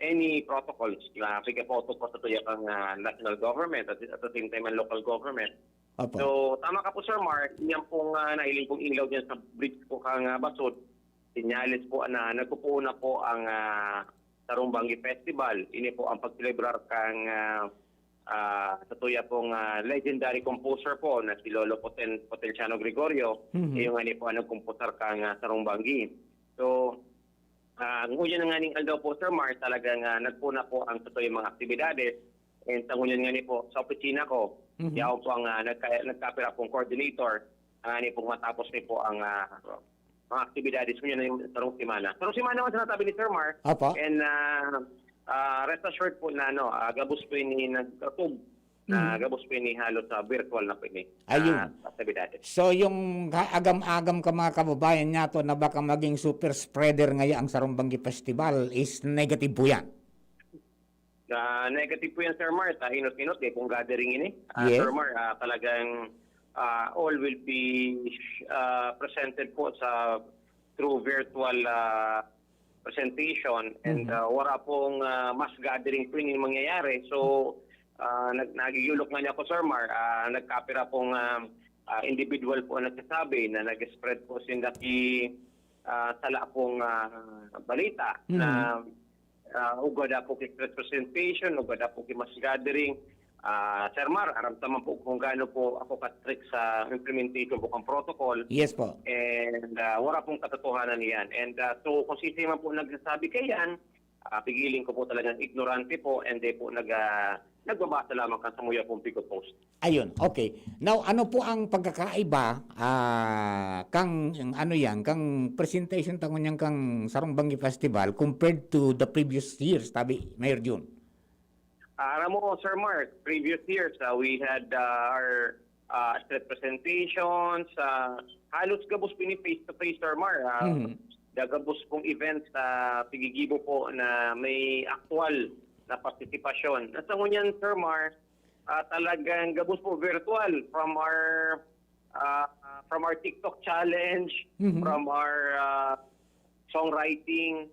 any protocols na pigkapotok po sa tuya kang ah, national government at, at the same time ang local government. Opo. So, tama ka po, Sir Mar, yan pong ah, nahiling kong ilaw dyan sa bridge po kang ah, Basud, sinyales po na nagpupuon na po ang ah, Sarong Banggi Festival. Ini po ang pagselebrar kang ah, ah, sa tuya pong ah, legendary composer po na si Lolo Poten, Potenciano Gregorio. Mhm. Iyo nga ni po ang nagkomposar kang ah, Sarong Banggi. So, ah, ngunyan na nga ning aldaw po, Sir Mar, talagang ah, nagpuna po ang sa tuyang mga aktibidades. And sa ngunyan nga ni po, sa opisina ko, Mhm. yaon po ang ah, nagka, nagkapira pong coordinator. Ang ani pong matapos ni po ang ah, mga aktibidades ngunyan na yung sarong semana. Sarong semana ang sinasabi ni Sir Mar. Apa? And ah, ah, rest assured po na ano, ah, gabos po ini nagkatog na Mhm. gabos po ini halos sa virtual na po ini. Ayun. Ah, aktibidades. So, yung ka- agam-agam ka mga kababayan niya to na baka maging super spreader ngaya ang Sarong Banggi Festival is negative po yan. Ah, negative po yan, Sir Mar. Ah, inot-inot, eh, kung gathering ini. Ah, Yes. Sir Mar, ah, talagang ah, all will be ah, presented po sa through virtual ah, presentation and Mhm. ah, wala pong ah, mass gathering po yung mangyayari. So, ah, nag nagigulok nga niya ako, Sir Mar, ah, nagkapira pong ah, ah, individual po ang nagsasabi na nag-spread po sinda ki, ah, sala pong, ah, balita na, ah, ugwa daw po ki stress presentation, ugwa daw po ki mass gathering. Ah, Sir Mar, aram ta man po kung gaano po ako ka-strict sa implementation po kan protocol. Yes po. And, ah, wala pong katotohanan iyan. And, ah, so, kung sisay man po nagsasabi kaiyan, ah, pigiling ko po talagang ignorante po and di po nag, ah, nagbabasa lamang kan samuya pong pigo post. Ayun, okay. Now, ano po ang pagkakaiba, ah, kang, ang ano yan, kang presentation ta ngunyan kang Sarong Banggi Festival compared to the previous years, tabi, Mayor Jun? Ah, aram mo, Sir Mark, previous years, ah, we had, ah, our, ah, street presentations, ah, halos gabos po ini face-to-face, Sir Mar. Ah, Mhm. gagabos pong events sa pigigibo po na may aktual na partisipasyon. Nasa ngunyan, Sir Mar, ah, talagang gabos po virtual from our, ah, from our TikTok challenge, Mhm. from our, ah, songwriting,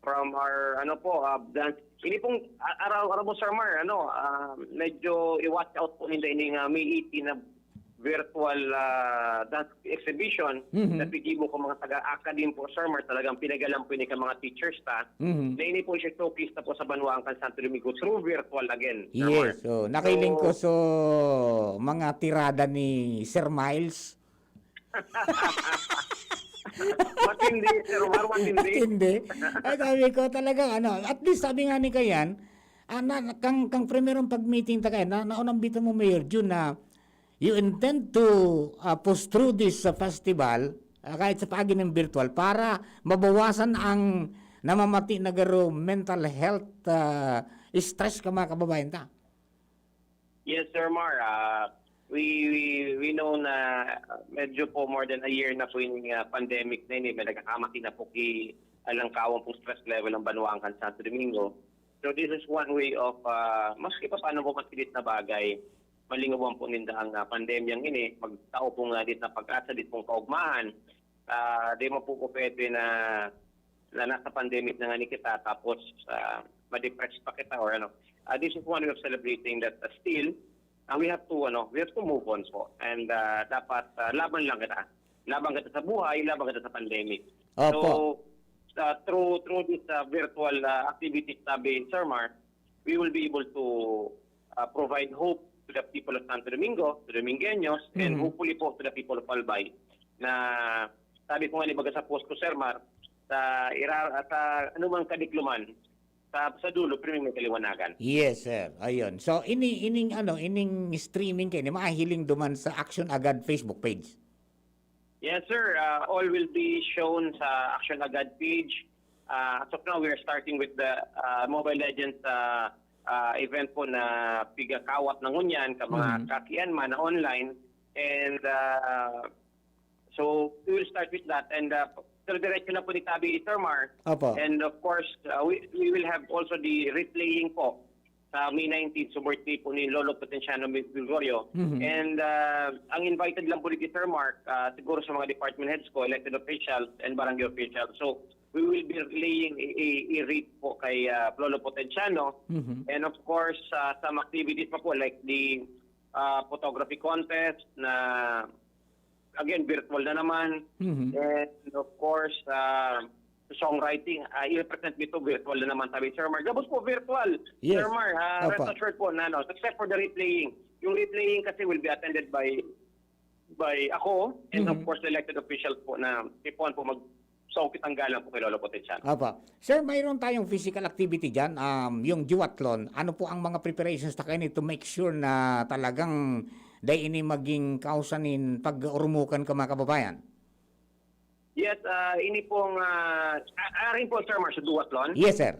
from our, ano po, ah, dance. Ini pong, a-, araw, araw mo, Sir Mar, ano, ah, medyo i-watch out po ninda ini nga may eighteen na virtual, ah, dance exhibition Mhm. na pigibo ko mga taga-academe po, Sir Mar, talagang pinagalan po ini ka mga teachers ta. Mhm. Na ini po siya showcase na po sa banwaan kan Santo Domingo through virtual again, Sir Mar. Yes, so, nakiling ko So, so mga tirada ni Sir Miles. Matindi, Sir Mar, matindi. Matindi. Ay, sabi ko talagang ano, at least sabi nga ni Kayan, ah, na, kang, kang primerong pag-meeting ta Kayan, na, naunambitan mo, Mayor Jun, na you intend to, ah, push through this, ah, festival, ah, kahit sa paagi ng virtual, para mabawasan ang namamati na garo mental health, ah, stress ka mga kababayan ta. Yes, Sir Mar. Ah, we, we, we know na medyo po more than a year na po yung, ah, pandemic na ini. May nagkakamati na po ki alangkawan pong stress level ang banwaan kan Santo Domingo. So this is one way of, ah, maski pa paano po masilit na bagay, malingawan po ninda ang, ah, pandemyang ini, magtao po nga dit na pag-asa, dit pong kaugmahan. Ah, di mo po po pwede na, na nasa pandemic na nga ni kita, tapos, ah, ma-depress pa kita or ano. Ah, this is one way of celebrating that, ah, still, ah, we have to, ano, we have to move on po. And, ah, dapat, ah, laban lang kita. Laban kita sa buhay, laban kita sa pandemic. Opo. So, ah, through, through this, ah, virtual, ah, activities, sabi, Sir Mar, we will be able to, ah, provide hope to the people of Santo Domingo, to the Domingueños, and Mhm. hopefully po to the people of Albay. Na sabi ko nga ni baga sa post ko, Sir Mar, sa ira-, sa anumang kadikluman, sa, sa dulo, priming may kaliwanagan. Yes, sir. Ayun. So, ini, ining, ano, ining streaming kayo, ni mahiling duman sa Action Agad Facebook page. Yes, sir. Uh, all will be shown sa Action Agad page. Uh, as of now, we are starting with the, uh, Mobile Legends, uh, uh, event po na pigakawat na ngunyan ka mga Mhm. kakian man na online. And, uh, so, we will start with that. And, uh, pero diretso na po ni Tabi, Sir Mar. Opo. And of course, uh, we, we will have also the replaying po sa May nineteen, so birthday po ni Lolo Potenciano Gregorio. Mhm. And, uh, ang invited lang po ni Sir Mark, uh, siguro sa mga department heads ko, elected officials, and barangay officials. So, we will be relaying a, a, a wreath po kay, uh, Lolo Potenciano. Mhm. And of course, uh, some activities pa po like the, uh, photography contest na, again, virtual na naman. Mhm. And of course, uh, songwriting, uh, i-present nito virtual na naman, sabi Sir Mar. Gabos po, virtual. Yes. Sir Mar, uh, rest Opo. assured po na, no, except for the replaying. Yung replaying kasi will be attended by by ako and of Mhm. course the elected officials po na tipuan po mag so kitang galang po kay Lolo Potenciano. Opo. Sir, mayroon tayong physical activity dyan, um, yung duathlon. Ano po ang mga preparations ta kaini to make sure na talagang dai ini maging kausa nin pag-urumokan ka mga kababayan? Yes, ah, ini pong, ah, ah, arin po, Sir Mar, sa duathlon? Yes, sir.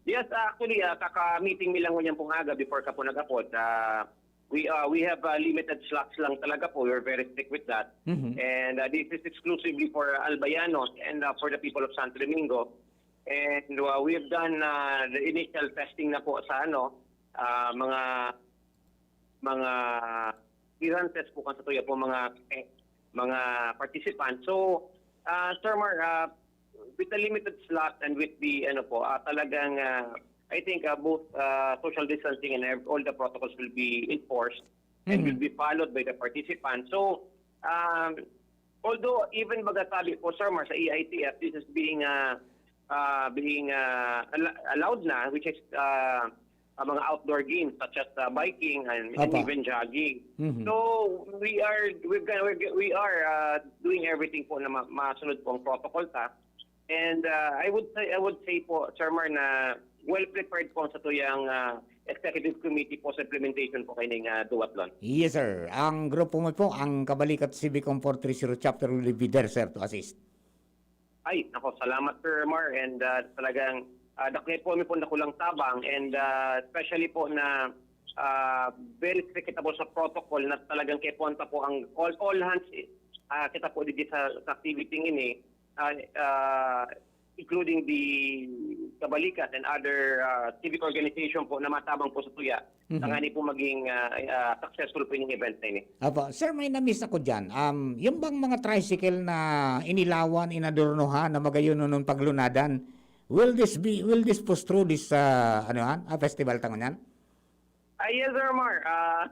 Yes, actually, ah, kaka-meeting mi lang ngunyan pong aga before ka po nag-apod. Ah, we, ah, we have, ah, limited slots lang talaga po. We're very strict with that. Mhm. And, ah, this is exclusively for Albayanos and, ah, for the people of Santo Domingo. And, ah, we have done, ah, the initial testing na po sa ano, ah, mga, mga clearances po kan sa tuya po mga, eh, mga participants. So, ah, Sir Mar, ah, with the limited slot and with the, ano po, ah, talagang, ah, I think, ah, both, ah, social distancing and ev-, all the protocols will be enforced. and Mhm. will be followed by the participants. So, um, although even baga sabi po, Sir Mar, sa E I T F, this is being, uh, uh, being uh, al- allowed na, which is uh, ang mga outdoor games such as uh, biking and, and Apa. even jogging. Mhm. So, we are we're gonna, we're, we are uh, doing everything po na ma- masunod po ang protocol ta. And uh, I would say I would say po, Sir Mar, na well prepared po ang satuyang uh, executive committee po sa implementation po kaining uh, duathlon. Yes, sir. Ang grupo mo po, ang Kabalikat Civic Comfort three zero Chapter will be there, sir, to assist. Ay, nako, salamat, Sir Mar, and uh, talagang uh, dakay po mi po dakulang tabang, and uh, especially po na uh, very strict kita po sa protocol na talagang kaipuhan ta po ang all, all hands uh, kita po digdi sa, sa activity ini, uh, uh, including the Kabalikat and other uh, civic organization po na matabang po sa tuya. Mhm. Tangani po maging uh, uh, successful po yung event na ini. Apo, sir, may na-miss ako diyan. Um, yung bang mga tricycle na inilawan, inadornohan na magayon nun paglunadan, will this be will this push through this uh, ano yan, ah, festival tangon yan? Ah, yes, Sir Mar. Ah,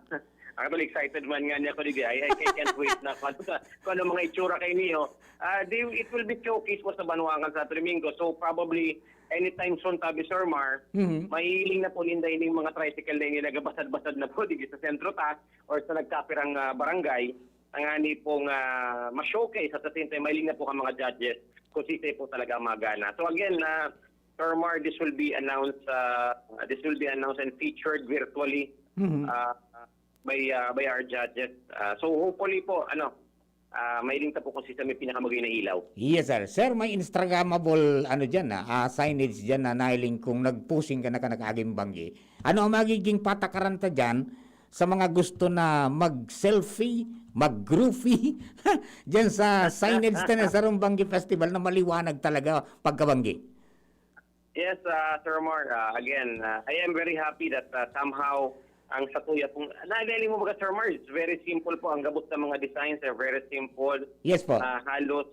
actually, excited man nga niya ako digdi. I, I can't wait na kung ano, kung ano mga itsura kay niyo. Ah, they, it will be showcase po sa Banwakan sa Domingo. So probably anytime soon, tabi Sir Mar, Mhm. mahiling na po ninda ining mga tricycle na ini nagabasad-basad na po digdi sa sentro ta or sa nagkapirang ah, barangay. Tangani pong ah, ma-showcase at the same time, mahiling na po ang mga judges kung sisay po talaga ang magana. So again, uh, Sir Mar, this will be announced uh, this will be announced and featured virtually Mhm. uh, by uh, by our judges. Uh, so hopefully po, ano, uh, mahiling ta po kung sisay may pinakamagay na ilaw. Yes, sir. Sir, may Instagrammable ano diyan na, ah, signage diyan na nahiling kung nagpusing ka na ka nakaaging banggi. Ano ang magiging patakaran ta diyan sa mga gusto na mag-selfie, mag-groovy diyan sa signage ta na sa Rumbanggi Festival na maliwanag talaga pagkabanggi? Yes, uh, Sir Mar. Uh, again, uh, I am very happy that uh, somehow ang satuya pong, naalala mo ba, Sir Mar, it's very simple po. Ang gabos ng mga designs are very simple. Yes po. Ah, halos,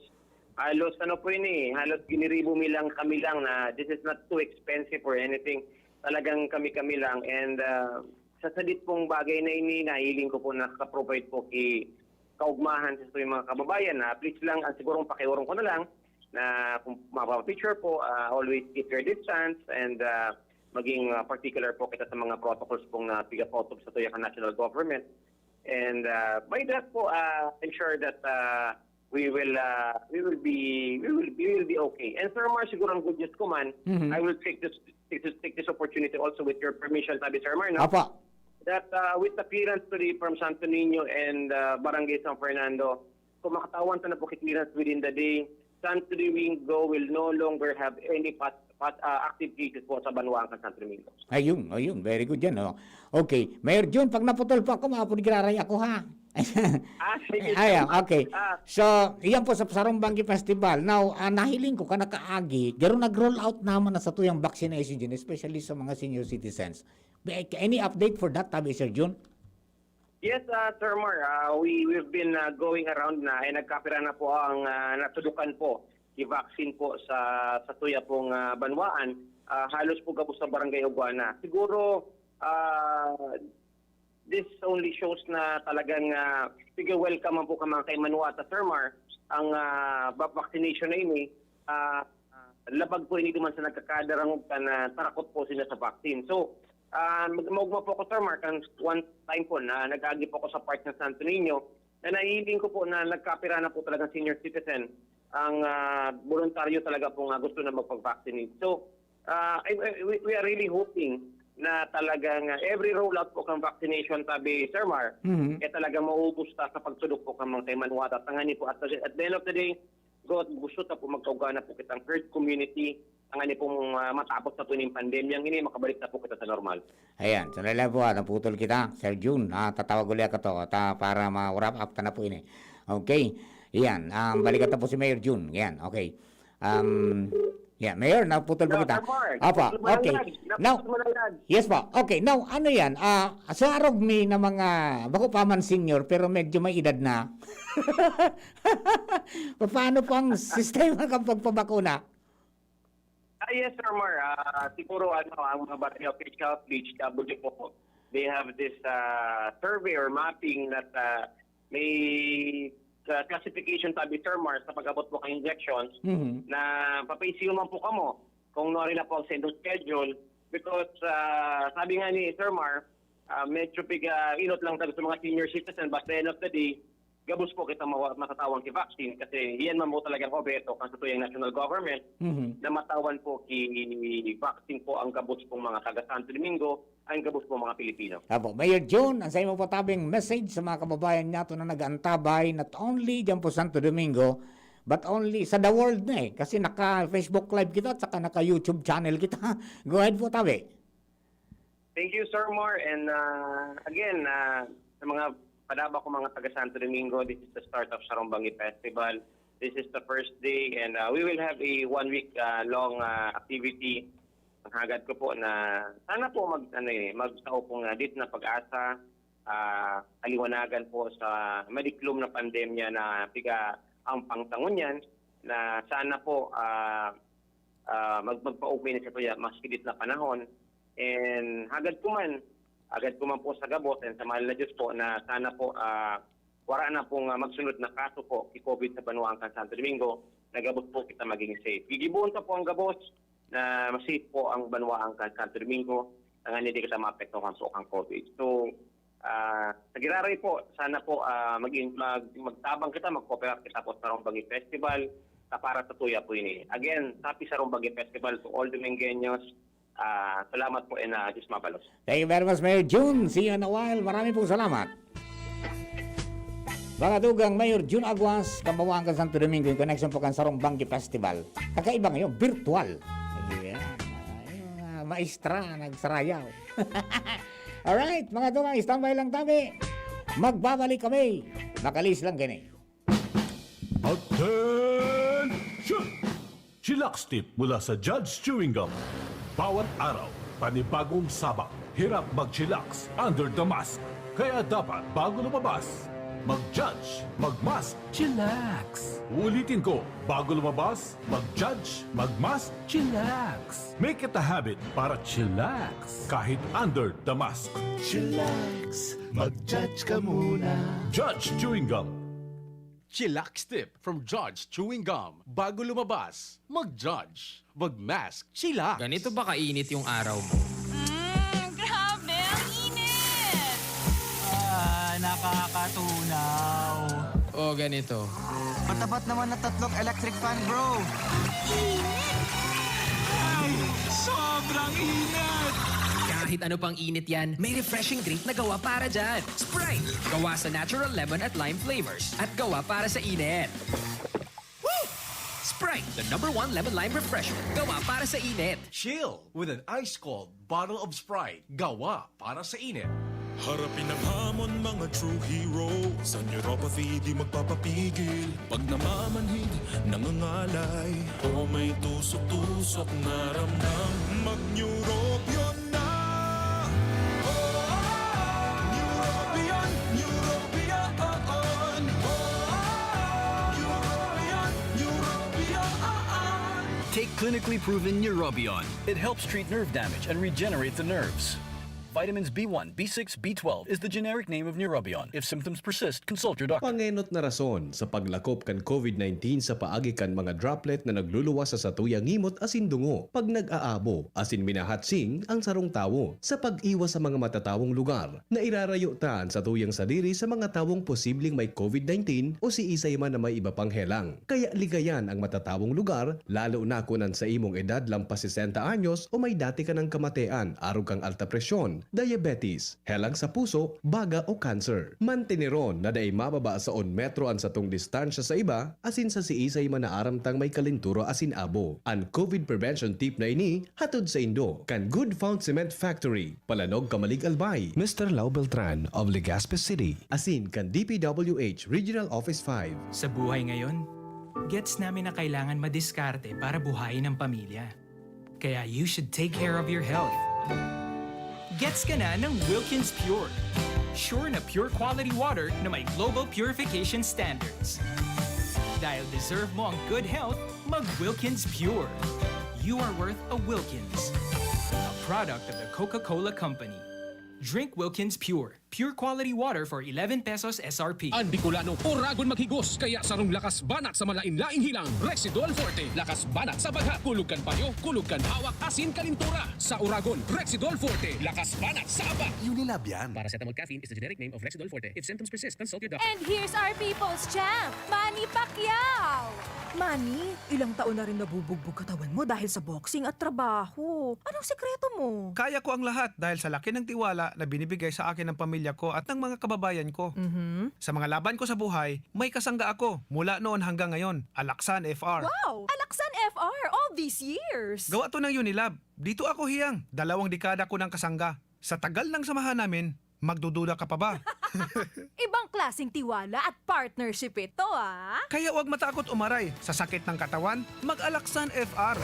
halos ano po yun eh, halos giniribo mi lang kami lang na this is not too expensive or anything. Talagang kami-kami lang. And uh, sa sadit pong bagay na ini, nahiling ko po nakaka-provide po ki kaugmahan sa mga kababayan na please lang, ang sigurong pakiurong ko na lang na kung mapapicture po, uh, always keep your distance and uh, maging uh, particular po kita sa mga protocols pong na piga-follow sa tuya ka national government. And uh, by that po, uh, I'm sure that uh, we will uh, we will be we will we will be okay. And Sir Mar, siguro ang good news ko man, Mhm. I will take this take this take this opportunity also with your permission, tabi Sir Mar, no? Apa. That uh, with the clearance today from Santo Niño and uh, Barangay San Fernando, kung makatawan ta na po ki clearance within the day, Santo Domingo will no longer have any pat, pat, uh, active cases po sa Banwaan kan Santo Domingo. Ayun, ayun. Very good yan, oh. Okay. Mayor Jun, pag naputol po ako, mga punigraray ako, ha? Ah, sige. Ayan, okay. Ah, So, iyan po sa Sarong Banggi Festival. Now, ah, nahiling ko ka nakaagi, garo nag-roll out naman na sa tuyang vaccination dyan, especially sa mga senior citizens. Be- Any update for that, tabi, Sir Jun? Yes, uh, Sir Mar, uh, we, we've been uh, going around na, eh, nagkapira na po ang uh, natudukan po, i-vaccine po sa, sa tuya pong uh, banwaan. Uh, halos po gabos sa barangay Uguana. Siguro, uh, this only shows na talagang uh, sige, welcome man po ka mga kaimanwata, Sir Mar, ang uh, va- vaccination na ini. Uh, labag po ini duman sa nagkakadarangog ka na tarakot po sila sa vaccine. So, uh, mag- maugma po ako, Sir Mar, kan one time po na nag-agi po ako sa part ng Santo Niño, na nahihiling ko po na nagkapira na po talagang senior citizen ang ah, voluntaryo talaga po nga gusto na magpag-vaccinate. So, ah, I- I- we, we are really hoping na talagang ah, every rollout po kang vaccination, tabi Sir Mar, Mhm. eh talagang maubos ta sa pagtudok po kang mga kaimanwata. Tangani po, at the, at the end of the day, go, gusto ta po magkaugana po kitang herd community. Tangani pong ah, matapos na po ning pandemyang ini, makabalik na po kita sa normal. Ayan, sandali lang po, ah, naputol kita, Sir Jun. Ah, tatawag ulit ako to ta, para ma-wrap up ta na po ini. Okay. Ayan, um, balikan ta po si Mayor Jun. Ayan, okay. Um, yeah, Mayor, naputol po No, kita. Sir Mark, Apa, putol mo lang okay. yan. Now, Naputol mo lang yan. yes po. Okay, now, ano yan? Ah, sa arog mi na mga, bako pa man senior, pero medyo may edad na. Paano po ang sistema ng pagpabakuna? Ah, yes, Sir Mar. Ah, siguro ano, ang mga barangay officials, D H W po, they have this uh, survey or mapping that uh, may uh, classification tabi, Sir Mar, sa pag-abot po kan injections Mhm. na papaisiyo man po kamo kung nuari na po ang sendo schedule because uh, sabi nga ni Sir Mar, uh, medyo piga inot lang tabi sa mga senior citizen, but the end of the day, gabos po kita mawa- matatawang ki vaccine kasi iyan man po talagang obeto kan satuyang national government Mhm. na matawan po ki vaccine po ang gabos pong mga taga Santo Domingo, ang gabos pong mga Pilipino. Apo, Mayor Jun, ang sa imo po tabing message sa mga kababayan nato na nag-aantabay, not only dyan po Santo Domingo, but only sa the world na eh. Kasi naka-Facebook Live kita at saka naka-YouTube channel kita. Go ahead po, tabi. Thank you, Sir Mar. And uh, again, uh, sa mga padaba ko, mga taga Santo Domingo, this is the start of Sarong Bangi Festival. This is the first day and uh, we will have a one week uh, long uh, activity. Ang hagad ko po na sana po mag ano eh, magtao pong uh, dit na pag-asa, uh, kaliwanagan po sa madiklom na pandemya na piga ang pangtangon yan na sana po uh, uh, mag magpaugmay na sa tuya mas higit na panahon. And hagad ko man, hagad ko man po sa gabos and sa mahal na Diyos po na sana po uh, wala na pong uh, magsunod na kaso po ki COVID sa banwaan kan Santo Domingo, na gabos po kita maging safe. Gigibuon ta po ang gabos na ma-safe po ang banwaan kan Santo Domingo, tanganing di kita maapektuhan po kan COVID. So, ah, sa giraray po, sana po ah, maging, mag, magtabang kita, mag-cooperate kita po sa Sarong Bangi Festival, sa para sa tuya po ini. Again, happy Sarong Bangi Festival to all Domingueños. Ah, salamat po and ah, Diyos mabalos. Thank you very much, Mayor Jun. See you in a while. Marami pong salamat. Mga tugang, Mayor Jun Aguas, Kambawaang kan Santo Domingo, in connection po kan Sarong Bangi Festival. Kakaiba ngayon, virtual. Ayan. Ay, mga maestra, nagsarayaw. Alright, mga tugang, standby lang tabi. Magbabalik kami. Makalis lang gani. Attention! Chillax Tip mula sa Judge Chewing Gum. Bawat araw, panibagong sabak. Hirap mag-chillax under the mask. Kaya dapat bago lumabas, mag-judge, mag-mask, chillax. Uulitin ko, bago lumabas, mag-judge, mag-mask, chillax. Make it a habit para chillax kahit under the mask. Chillax, mag-judge ka muna. Judge Chewing Gum. Chillax Tip from Judge Chewing Gum. Bago lumabas, mag-judge, mag-mask, chillax. Ganito ba kainit yung araw mo? Mm, grabe, ang init! Ah, nakakatunaw. O ganito. Matapat naman na tatlong electric fan, bro. Ay, sobrang init! Kahit ano pang init yan, may refreshing drink na gawa para dyan. Sprite! Gawa sa natural lemon at lime flavors. At gawa para sa init. Woo! Sprite, the number one lemon lime refreshment. Gawa para sa init. Chill with an ice cold bottle of Sprite. Gawa para sa init. Harapin ang hamon, mga true hero. Sa neuropathy, di magpapapigil. Pag namamanhid, nangangalay, o may tusok-tusok na ramdam, mag-Neurobion na! Oh, Neurobion, Neurobion, oh, oh. Neurobion, Neurobion. Take clinically proven Neurobion. It helps treat nerve damage and regenerate the nerves. Vitamins B one, B six, B twelve is the generic name of Neurobion. If symptoms persist, consult your doctor. Pangenot na rason sa paglakop kan COVID nineteen sa paagi kan mga droplet na nagluluwas sa satuyang ngimot asin dungo pag nag-aabo asin minahatsing ang sarong tawo. Sa pag-iwas sa mga matatawong lugar, nairarayo ta an satuyang sadiri sa mga tawong posibleng may COVID nineteen o siisay man na may iba pang helang. Kaya ligayan ang matatawong lugar, lalo na kun an sa imong edad lampas sesenta anyos o may dati ka nang kamatean arog kan alta presyon, diabetes, helang sa puso, baga o cancer. Manteneron na dai mababa sa un metro an satong distansya sa iba, asin sa siisay man na aram tang may kalentura asin abo. An COVID prevention tip na ini hatod saindo kan Good Found Cement Factory, Palanog, Camalig, Albay. Mister Lau Beltran of Legazpi City. Asin kan D P W H Regional Office five. Sa buhay ngayon, gets namin na kailangan madiskarte para buhayin ang pamilya. Kaya you should take care of your health. Gets ka na ng Wilkins Pure. Sure na pure quality water na may global purification standards. Dahil deserve mo ang good health, mag Wilkins Pure. You are worth a Wilkins. A product of the Coca-Cola Company. Drink Wilkins Pure. Pure quality water for eleven pesos S R P. An Bicolano, oragon maghigos, kaya sarong lakas banat sa malain-laing hilang, Rexidol Forte. Lakas banat sa bagha, kulog kan payo, kulog kan hawak, asin kalintura. Sa oragon, Rexidol Forte. Lakas banat sa aba. Unilab yan. Paracetamol caffeine is the generic name of Rexidol Forte. If symptoms persist, consult your doctor. And here's our people's champ, Manny Pacquiao! Manny, ilang taon na rin nabubugbog katawan mo dahil sa boxing at trabaho. Anong sekreto mo? Kaya ko ang lahat dahil sa laki ng tiwala na binibigay sa akin ng pamilya ko at ng mga kababayan ko. Sa mga laban ko sa buhay, may kasangga ako mula noon hanggang ngayon, Alaksan F R. Wow! Alaksan F R all these years! Gawa to ng Unilab. Dito ako hiyang, dalawang dekada ko ng kasangga. Sa tagal ng samahan namin, magdududa ka pa ba? Ibang klaseng tiwala at partnership ito, ah! Kaya huwag matakot umaray sa sakit ng katawan, mag-Alaksan F R.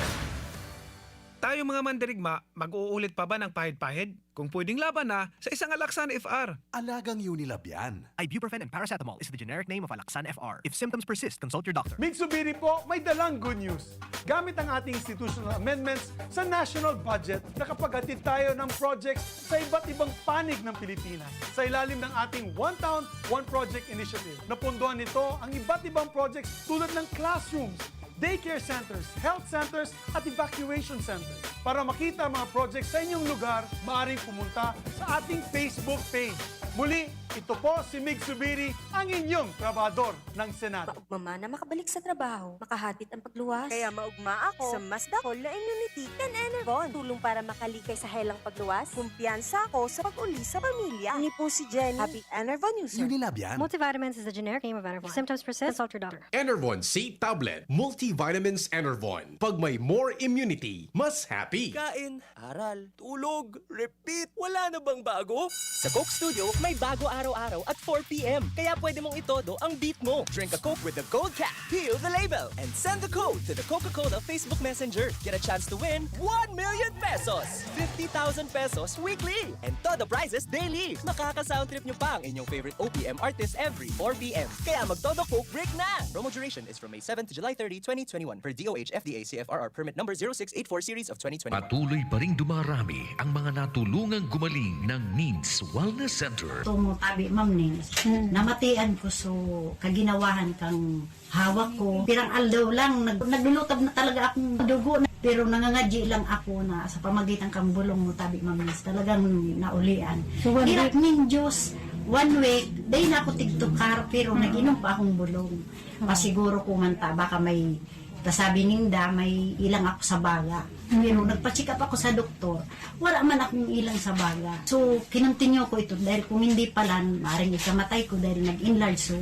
Tayo mga mandirigma, mag-uulit pa ba ng pahid-pahid? Kung pwedeng laban na sa isang Alaksan F R. Alagang Unilab yan. Ibuprofen and paracetamol is the generic name of Alaxan F R. If symptoms persist, consult your doctor. Migsubiri po, may dalang good news. Gamit ang ating institutional amendments sa national budget, nakapaghatid tayo ng projects sa iba't ibang panig ng Pilipinas. Sa ilalim ng ating One Town, One Project Initiative, napondohan nito ang iba't ibang projects tulad ng classrooms, daycare centers, health centers, at evacuation centers. Para makita ang mga projects sa inyong lugar, maaaring pumunta sa ating Facebook page. Muli, ito po si Mig Subiri, ang inyong trabahador ng Senado. Maugma man na makabalik sa trabaho, makahatid ang pagluwas. Kaya maugma ako sa mas dakol na immunity kan Enervon. Tulong para makalikay sa helang pagluwas. Kumpiyansa ako sa pag-uli sa pamilya. Ini po si Jenny, Happy Enervon user. Unilab yan. Multivitamins is the generic name of Enervon. If symptoms persist, consult your doctor. Enervon C Tablet, Multivitamins Enervon. Pag may more immunity, mas happy. Kain, aral, tulog, repeat. Wala na bang bago? Sa Coke Studio, may bago araw-araw at four p.m. Kaya pwede mong itodo ang beat mo. Drink a Coke with the gold cap, peel the label, and send the code to the Coca-Cola Facebook Messenger. Get a chance to win one million pesos, fifty thousand pesos weekly, and todo prizes daily. Makaka-sound trip nyo pa ang inyong favorite O P M artist every four p.m. Kaya magtodo Coke break na! Promo duration is from May seven to July thirty, twenty twenty-one, per D O H F D A C F R R permit number zero six eight four series of twenty twenty-one. Patuloy pa ring dumarami ang mga natulungang gumaling ng Needs Wellness Center. Tungo tabi, Ma'am Nins, namatian ko so kaginawahan kang hawak ko. Pirang aldaw lang, nag, naglulutab na talaga akong dugo. Na, pero nangangadyi lang ako na sa pamagitan kang bulong mo, tabi, Ma'am Nins, talagang naulian. So, one Hirap week? Ning Diyos, one week, day na ako tigtukar, pero nag-inom pa akong bulong. Pasiguro ko man ta, baka may, ta sabi ninda, may ilang ako sa baga. Pero nagpa-check up ako sa doktor, wala man akong ilang sa baga. So, kinontinue ko ito dahil kung hindi pala, maring ikamatay ko dahil nag-enlarge so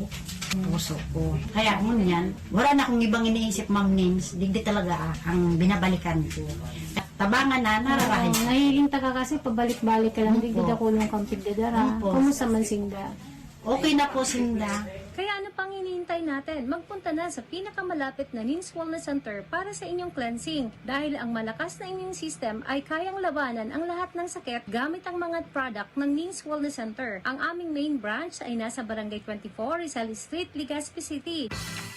puso ko. Kaya ngunyan, wala na akong ibang iniisip, Ma'am Nins, digdi talaga ah, ang binabalikan ko. Tabangan na, nararahay. Nahihinta ka kasi pabalik-balik ka lang, digdi dakulong kang pigdadara. Kumusta man sinda? Okay na po sinda. Kaya ano pang hinihintay natin? Magpunta na sa pinakamalapit na Nins Wellness Center para sa inyong cleansing. Dahil ang malakas na immune system ay kayang labanan ang lahat ng sakit gamit ang mga product ng Nins Wellness Center. Ang aming main branch ay nasa Barangay twenty-four, Rizal Street, Legazpi City.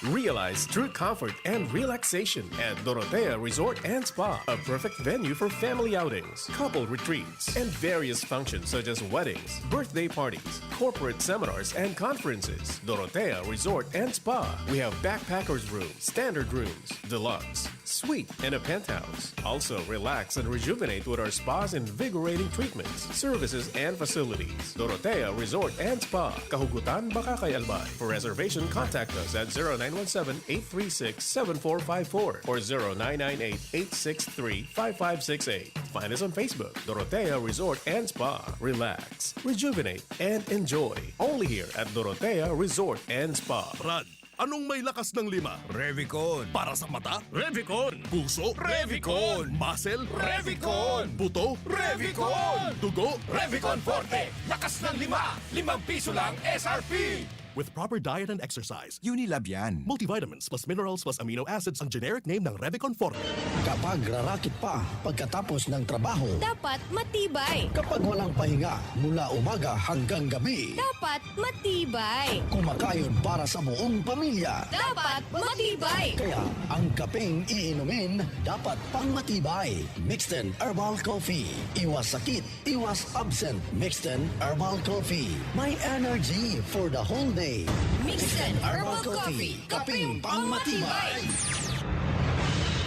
Realize true comfort and relaxation at Dorotea Resort and Spa, a perfect venue for family outings, couple retreats, and various functions such as weddings, birthday parties, corporate seminars and conferences. Dorotea Resort and Spa. We have backpackers room, standard rooms, deluxe, suite, and a penthouse. Also, relax and rejuvenate with our spa's invigorating treatments, services, and facilities. Dorotea Resort and Spa, Kahugutan, Bacacay, Albay. For reservation, contact us at zero nine one seven, eight three six, seven four five four or zero nine nine eight, eight six three, five five six eight. Find us on Facebook, Dorotea Resort and Spa. Relax, rejuvenate, and enjoy. Only here at Dorotea Resort and Spa. Brad, anong may lakas ng lima? Revicon. Para sa mata? Revicon. Puso? Revicon. Muscle? Revicon. Buto? Revicon. Dugo? Revicon Forte. Lakas ng lima. Limang piso lang S R P. With proper diet and exercise, Unilab yan. Multivitamins plus minerals plus amino acids ang generic name ng Revicon Forte. Kapag rarakit pa pagkatapos ng trabaho, Dapat matibay. Kapag walang pahinga mula umaga hanggang gabi, Dapat matibay. Kumakayod para sa buong pamilya. Dapat matibay. Kaya ang kapeng iinumin dapat pang matibay. Mixten Herbal Coffee. Iwas sakit, iwas absent. Mixten Herbal Coffee. May energy for the whole day. Mixten Herbal Coffee. Kapeng pangmatibay.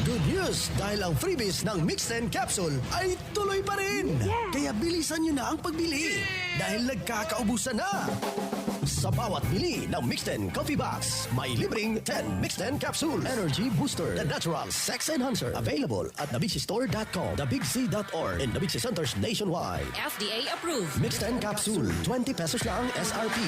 Good news! Dahil ang freebies ng Mixten Capsule ay tuloy pa rin! Kaya bilisan nyo na ang pagbili dahil nagkakaubusan na! Sa bawat bili ng Mixten Coffee Box, may libreng ten Mixten Capsule Energy Booster, the natural sex enhancer. Available at the big c store dot com, the big c dot org, and the big c centers nationwide. F D A approved. Mixten Capsule, twenty pesos lang S R P.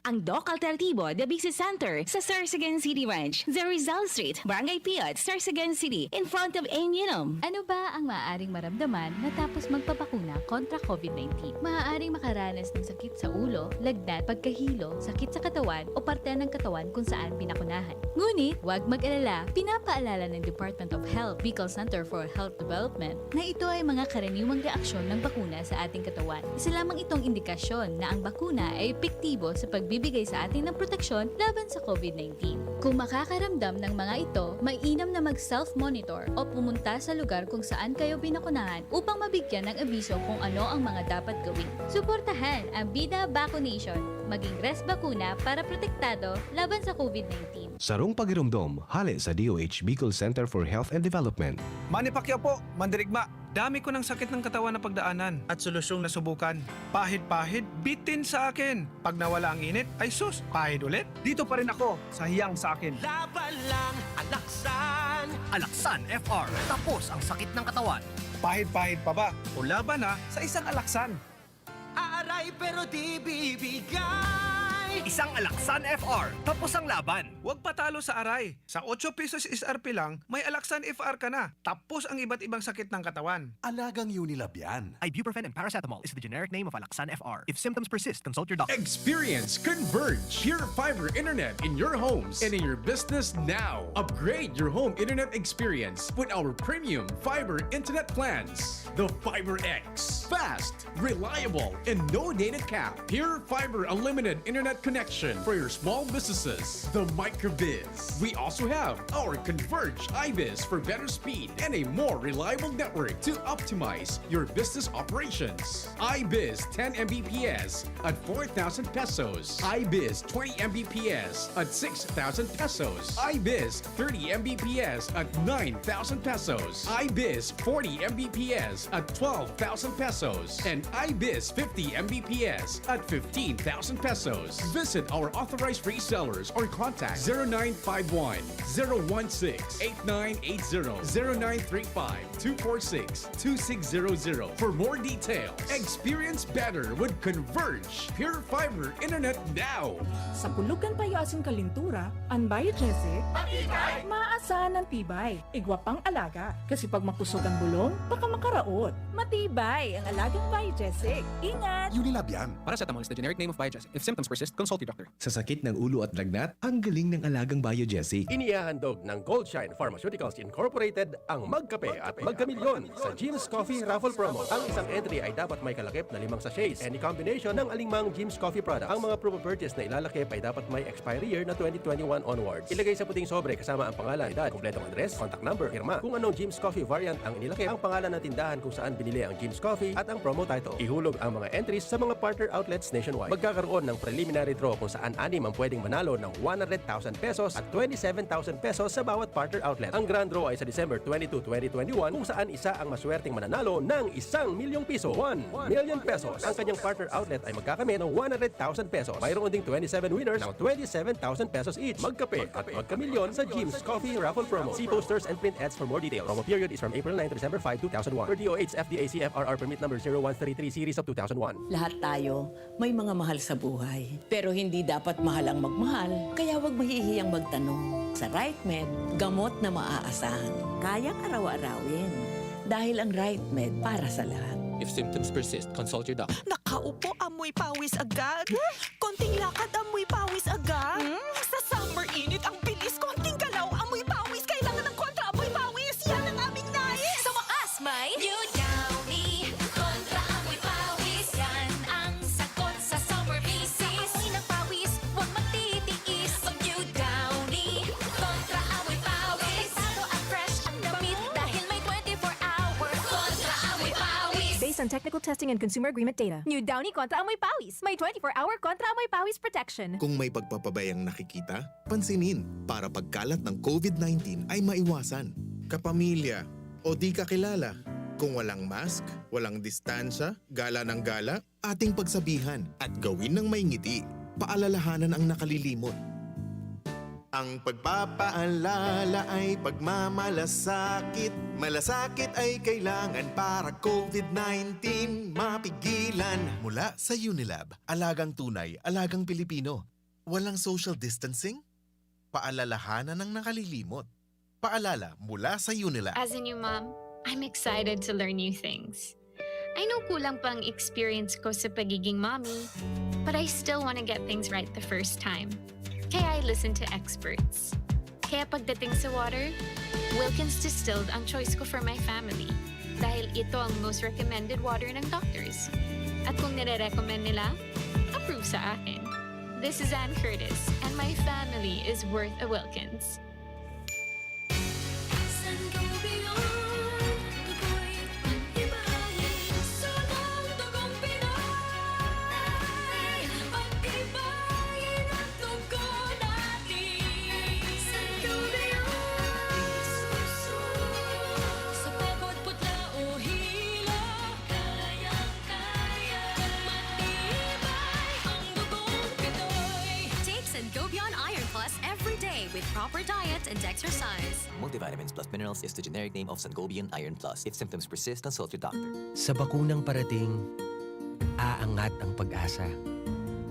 Ang Doc Alternativo, The Big C Center, sa Sorsogon City Ranch, sa Rizal Street, Barangay Piot, Sorsogon City, in front of Aim Yunum. Ano ba ang maaaring maramdaman matapos magpabakuna kontra COVID nineteen? Maaaring makaranas ng sakit sa ulo, lagnat, pagkahilo, sakit sa katawan o parte ng katawan kung saan binakunahan. Ngunit, huwag mag-alala, pinapaalala ng Department of Health, Bicol Center for Health Development, na ito ay mga karaniwang reaksyon ng bakuna sa ating katawan. Isa lamang itong indikasyon na ang bakuna ay epektibo sa pagbibigay sa atin ng proteksyon laban sa COVID nineteen. Kung makakaramdam ng mga ito, mainam na mag-self-monitor o pumunta sa lugar kung saan kayo binakunahan upang mabigyan ng abiso kung ano ang mga dapat gawin. Suportahan ang Bida Vaccination. Maging res bakuna para protektado laban sa COVID nineteen. Sarong pagiromdom, hale sa D O H Bicol Center for Health and Development. Manny Pacquiao po, mandirigma. Dami ko ng sakit ng katawan na pagdaanan at solusyong nasubukan. Pahid-pahid, bitin sa akin. Pag nawala ang init, ay sus, pahid ulit. Dito pa rin ako sa hiyang sa akin. Laban lang, Alaksan! Alaksan F R, tapos ang sakit ng katawan. Pahid-pahid pa ba? O laban na sa isang Alaksan? Aaray pero di bibigay! Isang Alaksan F R, tapos ang laban. Huwag patalo sa aray. Sa otso pesos S R P lang, may Alaksan F R ka na. Tapos ang iba't ibang sakit ng katawan. Alagang Unilab yan. Ibuprofen and paracetamol is the generic name of Alaksan F R. If symptoms persist, consult your doctor. Experience Converge Pure Fiber Internet in your homes and in your business now. Upgrade your home internet experience with our premium fiber internet plans. The Fiber X. Fast, reliable, and no data cap. Pure Fiber Unlimited Internet Connection for your small businesses. The Microbiz. We also have our Converge iBiz for better speed and a more reliable network to optimize your business operations. iBiz ten M B P S at four thousand pesos. iBiz twenty M B P S at six thousand pesos. iBiz thirty M B P S at nine thousand pesos. iBiz forty M B P S at twelve thousand pesos. And iBiz fifty M B P S at fifteen thousand pesos. Visit our authorized resellers or contact zero nine five one, zero one six, eight nine eight zero, zero nine three five, two four six, two six zero zero for more details. Experience better with Converge Pure Fiber Internet now. Sa pulog kan payo asin kalintura, an Biogesic, maasahan ang tibay, igwa pang alaga. Kasi pag makusog ang bulong, baka makaraot. Matibay ang alagang Biogesic. Ingat! Unilab yan. Paracetamol is the generic name of Biogesic. If symptoms persist, consult your doctor. Sa sakit ng ulo at lagnat, ang galing ng alagang Biogesic. Inihahandog ng Goldshine Pharmaceuticals Incorporated ang Magkape at Magkamilyon sa Jim's Coffee Raffle Promo. Ang isang entry ay dapat may kalakip na limang sachets, any combination ng alingmang Jim's Coffee product. Ang mga promo purchase na ilalakip ay dapat may expiry year na twenty twenty-one onwards. Ilagay sa puting sobre kasama ang pangalan, edad, kompletong address, contact number, pirma. Kung anong Jim's Coffee variant ang inilakip, ang pangalan ng tindahan kung saan binili ang Jim's Coffee, at ang promo title. Ihulog ang mga entries sa mga partner outlets nationwide. Magkakaroon ng preliminary draw kung saan anim ang pwedeng manalo ng one hundred thousand pesos at twenty-seven thousand pesos sa bawat partner outlet. Ang grand draw ay sa December twenty-two, twenty twenty-one, kung saan isa ang maswerteng mananalo ng isang milyong piso, one million pesos. Ang kanyang partner outlet ay magkakamit ng one hundred thousand pesos. Mayroon ding twenty-seven winners ng twenty-seven thousand pesos each. Magkape at magkamilyon sa Jim's Coffee Raffle Promo. See posters and print ads for more details. Promo period is from April nine to December five, two thousand one. Per D O H F D A C F R R permit number zero one three three series of two thousand one. Lahat tayo may mga mahal sa buhay. Pero hindi dapat mahal ang magmahal, kaya huwag mahihiyang magtanong. Sa RightMed, gamot na maaasahan. Kayang araw-arawin. Dahil ang RightMed para sa lahat. If symptoms persist, consult your doctor. Nakaupo, amoy pawis agad. Konting lakad, amoy pawis agad. Sa summer init, ang bilis. Konting galaw, amoy pawis. Kailangan ng kontra amoy pawis. Yan ang aming nais. Sa wakas, may New Downy Kontra Amoy Pawis. Yan ang sagot sa summer visis. Amoy ng pawis, huwag magtitiis. Mag New Downy Kontra Amoy Pawis. Delikado at fresh ang damit dahil may twenty-four hour Kontra Amoy Pawis. Based on technical testing and consumer agreement data. New Downy Kontra Amoy Pawis. May twenty-four hour Kontra Amoy Pawis protection. Kung may pagpapabayang nakikita, pansinin para pagkalat ng COVID nineteen ay maiwasan. Kapamilya o di kakilala, kung walang mask, walang distansya, gala ng gala, ating pagsabihan at gawin ng may ngiti. Paalalahanan ang nakalilimot. Ang pagpapaalala ay pagmamalasakit. Malasakit ay kailangan para COVID nineteen mapigilan. Mula sa Unilab, alagang tunay, alagang Pilipino. Walang social distancing? Paalalahanan ang nakalilimot. Paalala mula sa Unilab. As a new mom, I'm excited to learn new things. I know kulang pa ang experience ko sa pagiging mommy, but I still want to get things right the first time. Kaya I listen to experts. Kaya pagdating sa water, Wilkins Distilled ang choice ko for my family. Dahil ito ang most recommended water ng doctors. At kung nire-recommend nila, approve sa akin. This is Anne Curtis, and my family is worth a Wilkins. Sangobion, dugoy, pag-ibahin sa mundong Pinoy. Pag-ibahin ang dugo natin. Sangobion, sa pagod, putla o hilo. Kayang-kaya, matibay ang dugong Pinoy. Take Sangobion Iron Plus every day with proper diet and exercise. Multivitamins plus minerals is the generic name of Sangobion Iron Plus. If symptoms persist, consult your doctor. Sa bakunang parating, aangat ang pag-asa.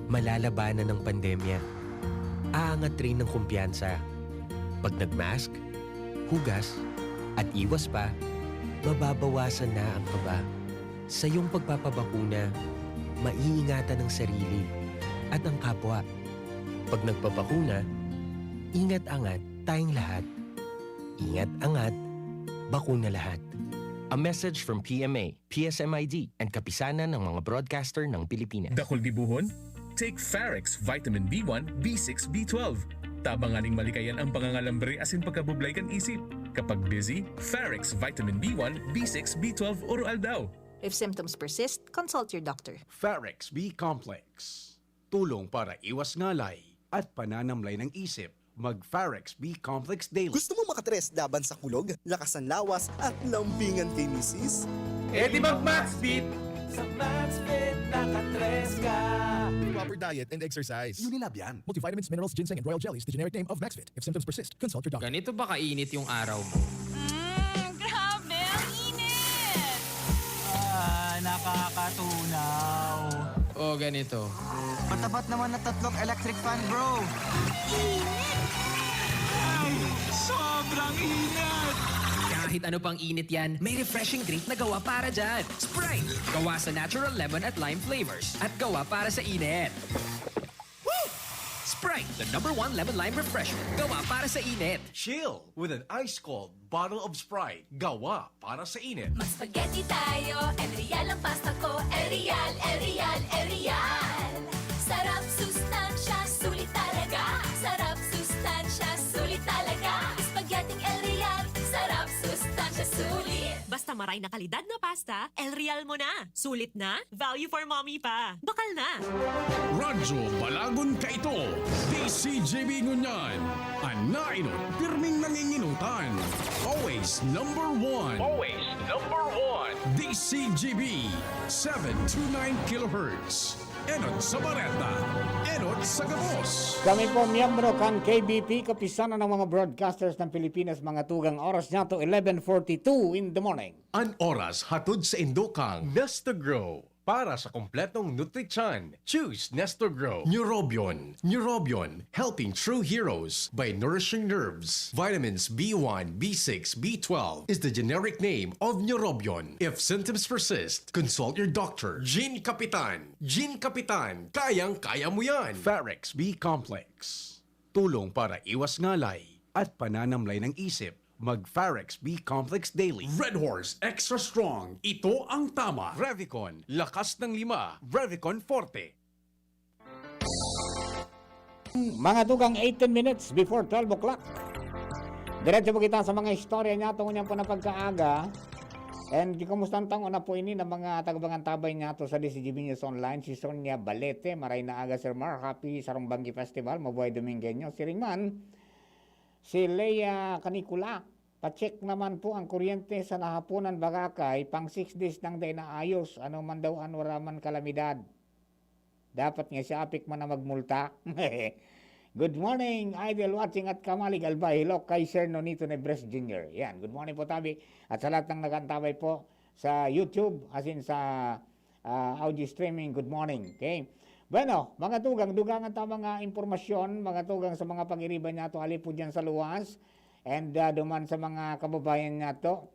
Malalabanan ng pandemya. Aangat rin ng kumpiyansa. Pag nag-mask, hugas, at iwas pa, mababawasan na ang kaba. Sa iyong pagpapabakuna, maiingatan ang sarili at ang kapwa. Pag nagpabakuna, ingat-angat tayong lahat. Ingat-angat, bakuna lahat. A message from P M A, P S M I D, and Kapisanan ng mga Broadcaster ng Pilipinas. Dakul gibohon? Take Farex Vitamin B one, B six, B twelve. Tabang nganing malikayan ang pangangalambre asin pagkabublay kan isip. Kapag busy, Farex Vitamin B one, B six, B twelve oro-aldaw. If symptoms persist, consult your doctor. Farex B Complex. Tulong para iwas ngalay at pananamlay ng isip. Mag Farex B Complex Daily. Gusto mo makatres laban sa kulog, lakas ng lawas, at lambingan kay misis? Eh di mag Maxfit! Sa Maxfit, nakatres ka! Proper diet and exercise. Unilab yan. Multivitamins, minerals, ginseng, and royal jelly is the generic name of Maxfit. If symptoms persist, consult your doctor. Ganito ba kainit yung araw mo? Mm, grabe! Ang init! Ah, nakakatunaw. O ganito. Matapat naman na tatlong electric fan, bro. Init! Ay, sobrang init! Kahit ano pang init yan, may refreshing drink na gawa para dyan. Sprite! Gawa sa natural lemon at lime flavors. At gawa para sa init. Sprite, the number one lemon lime refresher. Gawa para sa init. Chill with an ice cold bottle of Sprite. Gawa para sa init. Mag-spaghetti tayo, El Real ang pasta ko. El Real, El Real, El Real. Sarap, sustansya, sulit talaga. Sarap, sustansya, sulit talaga. Spaghetti El Real. Sarap, sustansya, sulit. Basta maray na kalidad na pasta, El Real mo na. Sulit na, value for mommy pa. Bakal na! Radyo Balagon kaito, D C G B ngunyan. An nainot, pirming nanginginutan. Always number one. Always number one. D C G B, seven two nine kilohertz. Enot sa bareta, enot sa gabos. Kami po miyembro kan K B P, Kapisanan ng mga Broadcasters ng Pilipinas, mga tugang oras niya to eleven forty-two in the morning. An oras hatod sa indokang Nesta Grow. para sa kompletong nutrisyon. Choose Nestor Grow. Neurobion. Neurobion, helping true heroes by nourishing nerves. Vitamins B one, B six, B twelve is the generic name of Neurobion. If symptoms persist, consult your doctor. Gene Kapitan. Gene Kapitan. Kayang-kaya mo yan. Farex B Complex. Tulong para iwas ngalay at pananamlay ng isip. Mag Farex B Complex Daily. Red Horse Extra Strong. Ito ang tama. Revicon. Lakas ng lima. Revicon Forte. Mga tugang, eighteen minutes before twelve o'clock. Diretso po kita sa mga istorya niyato ngunyan po na pagkaaga. And kumusta ang tangona po ini na mga tagabangan tabay niyato sa D C G B News Online, si Sonia Balete. Maray na aga, Sir Mar. Happy Sarong Banggi Festival. Mabuhay Domingueño. Siring man, si Lea Canicula. Pa-check naman po ang kuryente sa nahapunan bagakay, pang six days nang dai naayos. Ano man daw an wara man kalamidad. Dapat nga si Apik man na magmulta. Good morning, Idol, watching at Kamalig, Albay. Hello kay Sir Nonito Nebres Junior. Yan, good morning po, tabi. At sa lahat ng nag-antabay po sa YouTube, as in sa, ah, audio streaming, good morning. Okay? Bueno, mga tugang, dugangan ta mga impormasyon, mga tugang sa mga pag-iriba niyato, hali po dyan sa luwas. And, ah, duman sa mga kababayan niyato,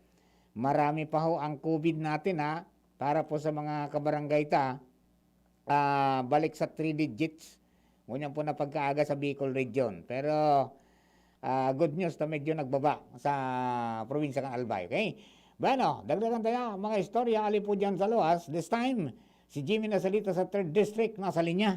marami pa ho ang COVID natin, ha, para po sa mga kabarangay ta. Ah, balik sa three digits. Ngunyan po na pagkaaga sa Bicol Region. Pero, ah, good news na medyo nagbaba sa probinsya kan Albay, okay? Bueno, dagdagan tayo mga istorya, ali po dyan sa luwas. This time, si Jimmy na salita sa third District, nasa linya.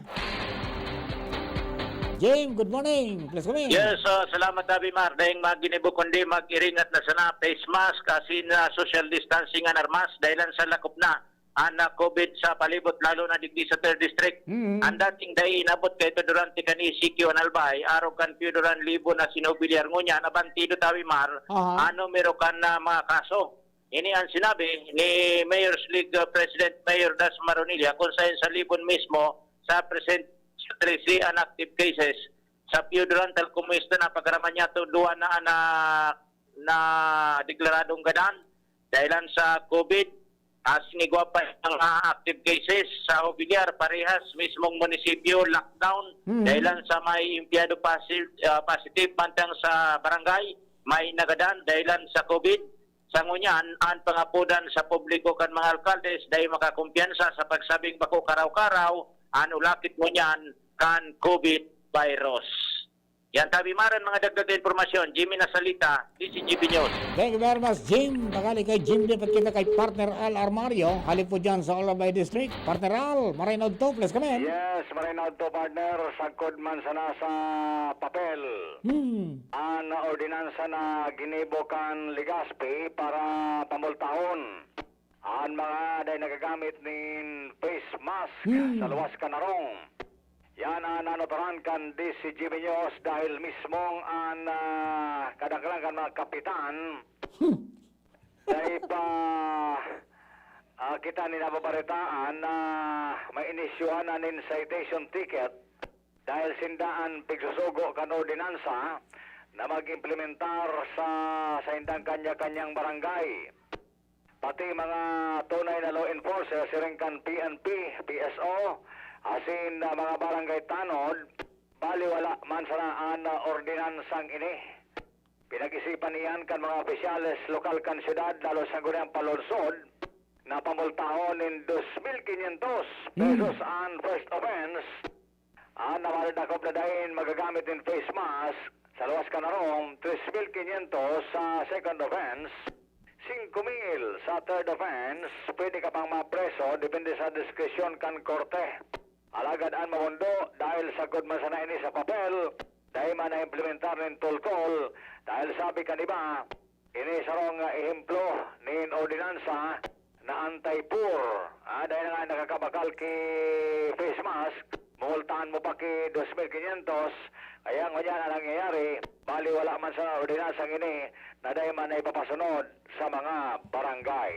Jim, good morning. Please come in. Yes, uh, salamat, Abi Mar. Dahil maginibo kundi mag-iringat na sana, face mask, asin uh, social distancing an armas, dahilan sa lakop na an uh, COVID sa palibot, lalo na digdi sa third district. Mm. Ang dating dai inabot kaito durante kan E C Q an Albay, arog kan Pio Duran Libo na sinubilyar ngunyan, nabantido, Abi Mar, Aha. ang numero kan uh, mga kaso. Ini ang sinabi ni Mayor's League uh, President Mayor Das Maronilla, kung saan sa Libon mismo, sa present sa trese an active cases. Sa Pio Duran, tal kumusta na pagkaraman niya to, duwa na an na, na deklaradong gadan dahilan sa COVID. As ni Guapa, ang ah, active cases sa Obiliar, parehas mismong munisipyo, lockdown Mhm. dahilan sa may empleyado posi- ah, positive, mantang sa barangay, may nagadan dahilan sa COVID. Sa ngunyan, an pangapodan sa publiko kan mga alkaldes dai makakumpiyansa sa pagsabing bako karaw-karaw an ulakit ngunyan kan COVID virus. Yan, tabi maran mga dagdag na impormasyon. Jimmy Nasalita, D C G B News. Thank you very much, Jim. Pakali kay Jim, di pa kita kay Partner Al Armario. Hali po dyan sa Albay District. Partner Al, maray na udto, please come in. Yes, maray na udto, partner. Sagkod man sana sa papel. Hmm. An ordinansa na ginibo kan Legazpi para pamultahon an mga dai nagagamit nin face mask Hmm. sa luwas kan harong. Yan an nanotaran kan D C G B News dahil mismong an ah, kadangkanan kan mga kapitan Hmm. dai pa ah, kita nin nababaritaan na may inisyuhan na nin citation ticket dahil sinda an pigsusugo kan ordinansa na mag-implementar sa saindang kanya-kanyang barangay. Pati mga tunay na law enforcer siring kan P N P, P S O, asin ah, mga barangay tanod, baliwala man sana an ah, ordinansang ini. Pinag-isipan iyan kan mga opisyales lokal kan syudad, lalo sa ngunyan palungsod, na pamultahon nin dos mil quinientos pesos an first offense. An namadadakop na dain magagamit nin face mask sa luwas kan harong, tres mil quinientos sa second offense, singko mil sa third offense, pwede ka pang mapreso depende sa diskresyon kan korte. Alagad an mamondo, dahil sagkod man sana ini sa papel, dai man naimplementar nin toltol, dahil sabi kan iba, ini sarong ehemplo nin ordinansa na anti-poor. Ah, dahil nga nakakabakal ki face mask, mumultahan mo pa ki dos mil quinientos, kaya ngunyan ang nangyayari, baliwala man sa ordinansang ini na dai man naipapasunod sa mga barangay.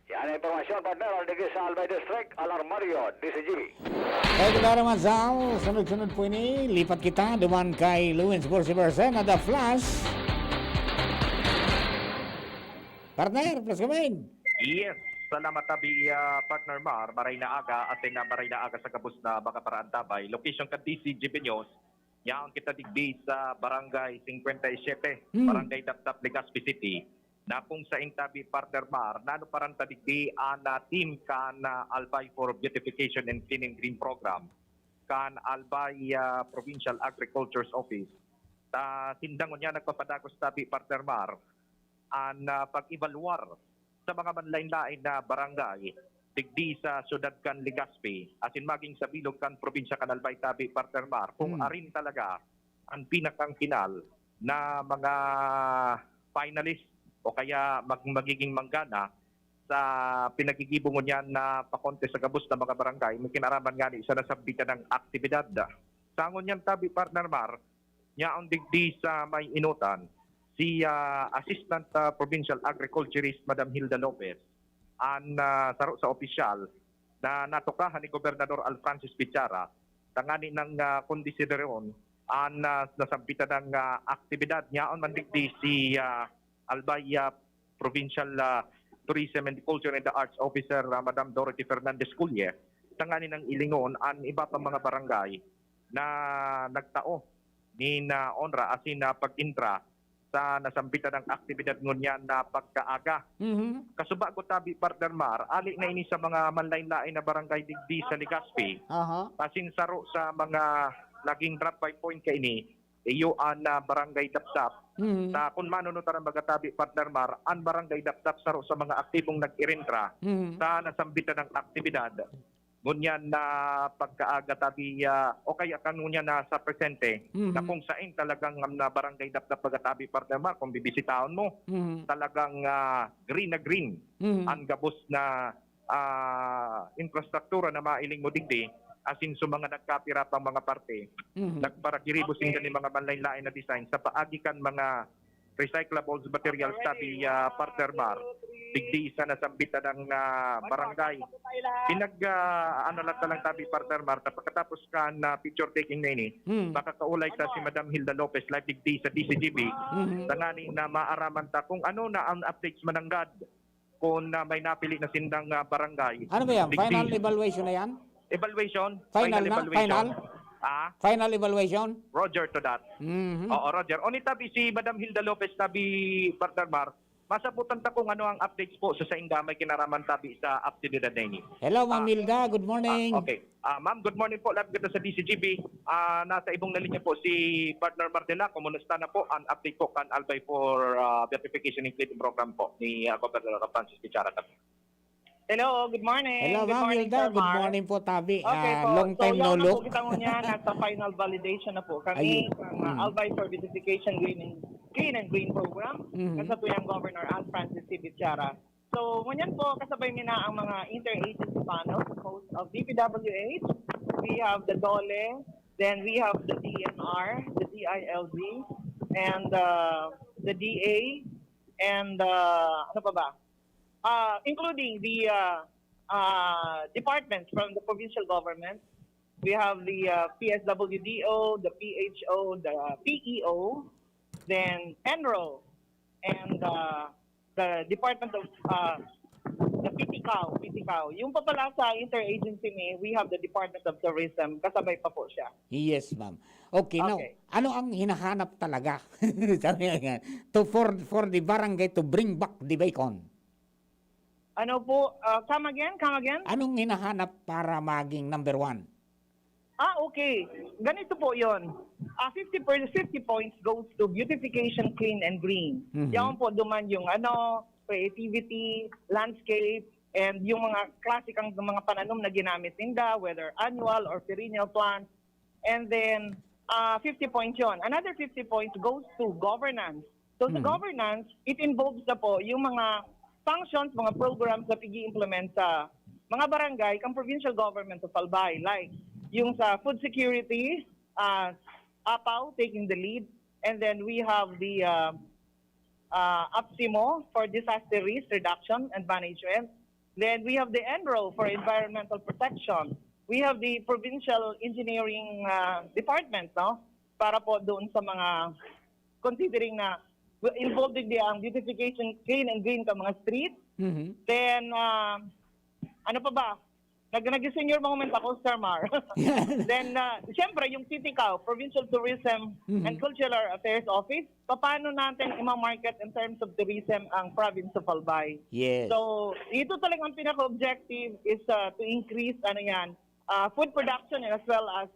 Yan ang impormasyon, partner. Ang digdi sa Albay District, Al Armario, D C G B. Thank you very much, Al. Sunod-sunod po ini, lipat kita duman kay Luwins Bursi Barcena, The Flash. Partner, please come in. Yes. Salamat tabi, ah, partner Mar, maray na aga, asin na maray na aga sa gabos na mga paraantabay. Location ka D C G B News, yaon kita digdi sa Barangay fifty-seven, Hmm. Barangay Dapdap, Legazpi City, na kung sa intabi, partner Mar, nano paran ta digdi an, ah, team kan, ah, Albay for Beautification and Clean and Green Program, kan Albay, ah, Provincial Agriculture's Office. Ta sindang unya nagpapadagos tabi, partner Mar, an, ah, pag-ebalwar sa mga manlain-lain na barangay digdi sa siyudad kan Legazpi, asin maging sa bilog kan probinsya kan Albay tabi, partner Mar, kung Hmm. arin talaga an pinakang final na mga finalist o kaya mag-, magiging manggana sa pinagigibo ngunyan na pa-contest sa gabos na mga barangay, may kinaraman ngani sa nasambitan ng aktibidad. Sa ngunyan tabi, partner Mar, yaon digdi sa may Inutan, si, ah, Assistant, ah, Provincial Agriculturist Madam Hilda Lopez, an, ah, saro sa opisyal na natukahan ni Gobernador Alfrancis Bichara, tangani ng, ah, kondisideron an, ah, nasambitan ng, ah, aktibidad. Yaon man digdi si, ah, Albay, ah, Provincial, ah, Tourism and Culture and the Arts Officer, ah, Madam Dorothy Fernandez Culle, tangani ng ilingon an iba pang mga barangay na nagtao nin, ah, onra asin na pag-intra sa nasambitan ng aktibidad ngunyan na pagkaaga. Mhm. Kasubago tabi, partner Mar, ali na ini sa mga manlain-lain na barangay digdi sa Legazpi. Aha. Asin saro sa mga naging drop by point kaini, iyo an, ah, Barangay Dapdap. Mhm. Sa kun manunutan ang mga tabi, partner Mar, an Barangay Dapdap saro sa mga aktibong nag-irintra Mhm. sa nasambitan ng aktibidad. Ngunyan na pagkaaga tabi, ah, o kaya kan ngunyan na sa presente, Mhm. na kung sain talagang, um, na Barangay Dapdap baga tabi, partner Mar, kung bibisitahon mo, Mhm. talagang, ah, green na green Mhm. ang gabos na, ah, infrastruktura na mailing mo digdi, asin sa mga nagkapira pang mga parte, Mhm. nagparagiribo sinda ni mga manlain-lain na design sa paagi kan mga recyclables materials tabi, ah, partner Mar, digdi sa nasambitan ng, ah, barangay. Pinag, ah, ano lang talang tabi, partner Mar, na pagkatapos kan, ah, picture taking na ini, Hmm. makakaulay ta si Madam Hilda Lopez live digdi sa D C G B. Mhm. Tangani na maaraman ta kung ano na ang updates mananggad kung, ah, may napili na sindang, ah, barangay. Ano ba yan? Digdi. Final evaluation na yan? Evaluation? Final Final na? evaluation. Final? Ah? Final evaluation? Roger to that. Mhm. Oo, Roger. O ni tabi si Madam Hilda Lopez tabi, partner Mar, masabutan ta kung ano ang updates po sa sainda may kinaraman tabi sa aktibidad na ini. Hello, Ma'am Ah. Hilda. Good morning. Ah, okay. Ah, ma'am, good morning po. Live kita sa D C G B. Ah, nasa ibong na linya po si partner Mar Dela. Kumusta na po ang update po kan Albay for, ah, Beautification and Cleaning Program po ni, ah, Governor Francis Bichara? Hello, good morning. Hello, Good Ma'am morning, Hilda. Sir Good Mar. morning po, tabi. Okay Ah, po. long So, time no yaon na look. po kita ngunyan. Nasa final validation na po kami Ayun. sa, ah, Mm. Albay for Beautification Green and, Clean and Green Program. Mhm. Kan satuyang Governor Al Francis C. Bichara. So, ngunyan po, kasabay mi na ang mga interagency panel composed of D P W H. We have the DOLE, then we have the D N R, the D I L G, and, uh, the D A, and, uh, ano pa ba? Uh, including the, uh, uh, departments from the provincial government. We have the, uh, P S W D O, the P H O, the P E O, then ENRO, and, uh, the Department of, uh, the PTCAO, PTCAO. Yung pa pala sa interagency mi, we have the Department of Tourism, kasabay pa po siya. Yes, ma'am. Okay, now, Okay. ano ang hinahanap talaga? Sabi nga, to, for, for the barangay to bring back the beacon. Ano po? Ah, come again? Come again? Anong hinahanap para maging number one? Ah, okay. Ganito po yon. Ah, fifty per, fifty points goes to beautification, clean and green. Mhm. Yan po, duman yung ano, creativity, landscape, and yung mga klasikang mga pananom na ginamit ninda, whether annual or perennial plants. And then, ah, fifty points yon. Another fifty points goes to governance. So, sa Mhm. governance, it involves na po yung mga functions, mga programs na pig-i-implement sa mga barangay, kang provincial government of Albay. Like, yung sa food security, ah, APAW taking the lead. And then we have the, ah, ah, APSIMO for disaster risk reduction and management. Then we have the ENRO for environmental protection. We have the provincial engineering, ah, department, no? Para po doon sa mga, considering na involved digdi ang beautification, clean and green ka mga street. Mhm. Then, ah, ano pa ba? Nag-, nag-senior moment ako, Sir Mar. Then, ah, siyempre, yung City C A O, Provincial Tourism Mhm. and Cultural Affairs Office, paano natin ima-market in terms of tourism ang province of Albay? Yes. So, ito talagang pinaka-objective is, ah, to increase, ano yan, ah, food production and as well as,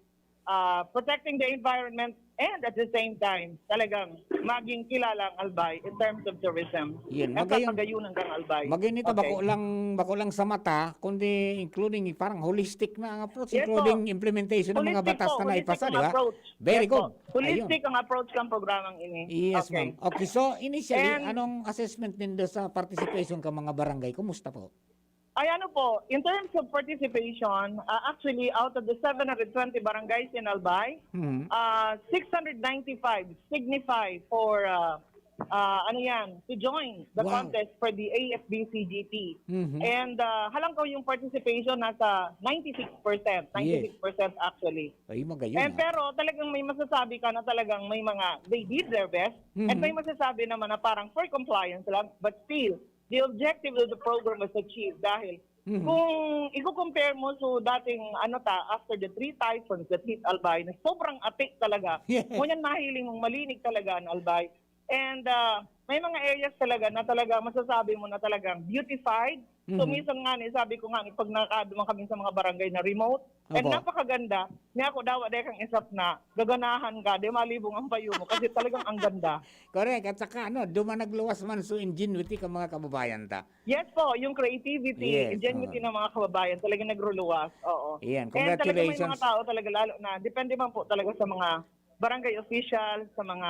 ah, protecting the environment and at the same time, talagang maging kilala ang Albay in terms of tourism. Yun, Ang magayon, kagayunan kang Albay. Magayon ito, Okay. bako lang, bako lang sa mata, kundi including parang holistic na ang approach, Yes po. including implementation ng mga Holistic batas po, na holistic naipasa, ang di ba? approach. Very Yes good. po. Holistic Ayun. ang approach ng programang ini. Yes, Okay. ma'am. Okay, so initially, And anong assessment nindo sa participation ka mga barangay? Kumusta po? Ay, ano po, in terms of participation, ah, actually, out of the seven hundred twenty barangays in Albay, Mhm. ah, six hundred ninety-five signify for, ah, ah, ano yan, to join the Wow. contest for the A F B C G T. Mhm. And, ah, halangkaw yung participation nasa ninety-six percent, Yes. ninety-six percent actually. Ay, magayon, And ah. pero talagang may masasabi ka na talagang may mga, they did their best. And Mhm. may masasabi naman na parang for compliance lang, but still, the objective of the program was achieved dahil Mhm. kung i-compare mo sa dating, ano ta, after the three typhoons that hit Albay, na sobrang atik talaga. Yes. Ngunyan mahiling mong malinig talaga ang Albay. And, ah, may mga areas talaga na talaga masasabi mo na talagang beautified. So, Mhm. minsan nga ni, sabi ko nga ni, pag nakakaduman kami sa mga barangay na remote, and Opo. napakaganda, niya ako dawa dahil kang isap na gaganahan ka, di malibong ang payo mo kasi talagang ang ganda. Correct. At saka, ano, duman nagluwas man so ingenuity ka mga kababayan ta. Yes po, yung creativity, Yes, ingenuity oo. ng mga kababayan, talagang nagruluwas. Oo. Iyan, And talaga may mga congratulations. tao talaga, lalo na, depende man po talaga sa mga barangay official, sa mga,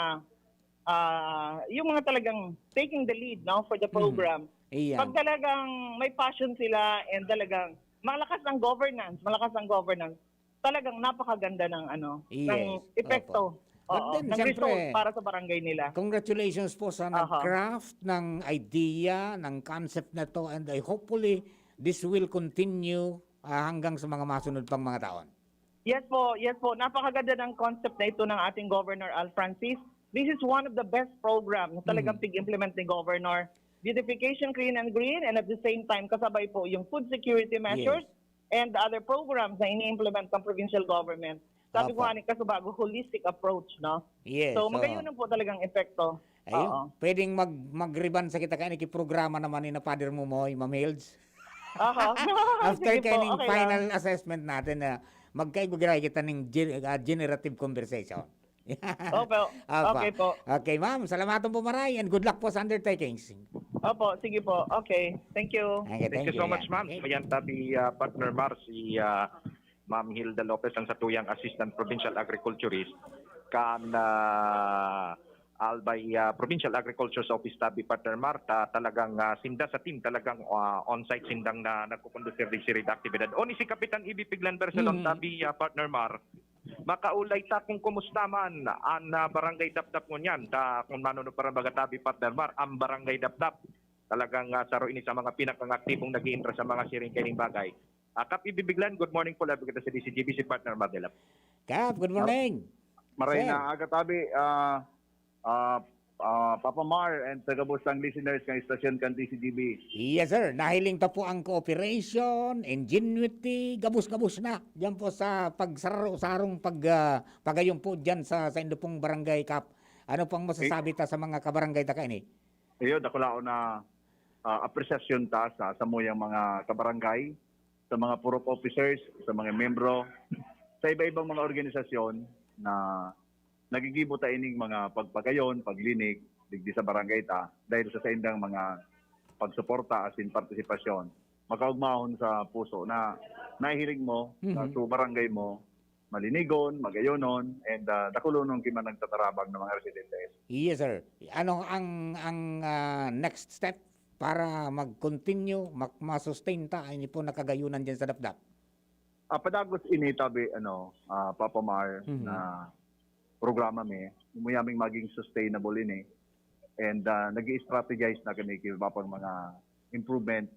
ah, yung mga talagang taking the lead, no, for the Mhm. program. Iyan. Pag talagang may passion sila and talagang malakas ang governance, malakas ang governance, talagang napakaganda ng ano, ng Yes, epekto. opo. But Oo, then, ng siyempre, result para sa barangay nila. congratulations po sa Aha. nag-craft ng idea, ng concept na 'to, and I hopefully this will continue, ah, hanggang sa mga masunod pang mga taon. Yes po, yes po. Napakaganda ng concept na ito ng ating Governor Al Francis. This is one of the best program na talagang Mhm. pig-implement ni Governor. Beautification, clean and green, and at the same time, kasabay po yung food security measures Yes. and the other programs na ini-implement ng provincial government. Sabi ko Opo. nga ni, kaso bago, holistic approach, no? Yes, So, oo. magayon po talagang epekto. Ayun, Oo. pwedeng mag-, mag-rebond sa kita kaya nikiprograma naman ni na Father Mumoy, Ma'am Hilds. Aha. After Sige po, kaning okay lang. final assessment natin na magkaigugray kita ning gen-, ah, generative conversation. Opo. Apa. Okay po. Okay, ma'am. Salamaton po, maray, and good luck po sa undertakings. Opo, sige po. Okay. Thank you. Okay, Thank thank you so you. much, Yan. ma'am. Okay. Mayan tabi, ah, partner Mar, si, ah, Ma'am Hilda Lopez, ang satuyang Assistant Provincial Agriculturist kan, ah, Albay, ah, Provincial Agriculture's Office tabi, partner Mar, ta-, talagang, ah, sinda sa team, talagang, ah, on-site sindang na nagkukondusir digdi sa aktibidad. O ni si Kapitan Ibi Piglan Bersalon Mhm. tabi, ah, partner Mar, makaulay ta kung kumusta man an, ah, Barangay Dapdap ngunyan, ta kung manunupara baga tabi, partner Mar, ang Barangay Dapdap. Talagang, ah, saro ini sa mga pinakang aktibong nag-iintra sa mga siring kaining bagay. Ah, Kap Ibi Piglan, good morning po, live kita sa D C G B, si partner Mar Delap. Kap, good Mar-, morning. Maray Sir. na aga tabi, ah, ah, ah, Papa Mar and sa gabos tang listeners ng istasyon kan D C G B. Yes, sir. Nahiling ta po ang cooperation, ingenuity, gabos-gabos na. Diyan po sa pagsaro-sarong pag, ah, pagayon po diyan sa, sa indo pong barangay, Kap. Ano pang Eh, masasabi ta sa mga kabarangay ta kaini? Iyo, dakulaon na, ah, apresyasyon ta sa samuyang mga kabarangay, sa mga purok officers, sa mga membro, sa iba-ibang mga organisasyon na nagigibo ta ining mga pagpagayon, paglinig, digdi sa barangay ta, dahil sa saindang mga pagsuporta asin partisipasyon. Makaugmahon sa puso na nahihiling mo na Mhm. sa barangay mo, malinigon, magayonon, and, ah, dakulonon ki man nagtatarabang ng mga residentes. Yes, sir. Ano ang, ang, ah, next step para mag-continue, mak-, ma-sustain ta, ini po nakagayunan diyan sa Dapdap? Ah, padagos ini tabi, ano, ah, Papa Mar, Mhm. na programa mi, umuyaming maging sustainable ini. And, ah, nag-i-strategize na kami ki iba pang mga improvement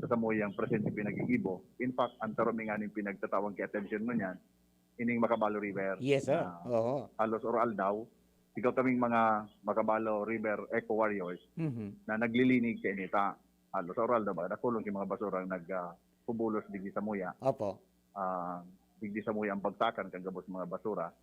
sa samuyang presente pinag-igibo. In fact, ang taro mi nganing pinagtatawang ki atensyon ngunyan, ining Macabalo River Yes, sir. na Oo. halos or aldaw, Igwa kaming mga Makabalo River Eco Warriors Mhm. na naglilinig sa inita. Halos sa oral daw ba, nakulong yung mga basura ang nag, ah, pubulos digdi sa Muya. Opo. Ah, digdi sa Muya ang bagsakan kan gabos mga basura.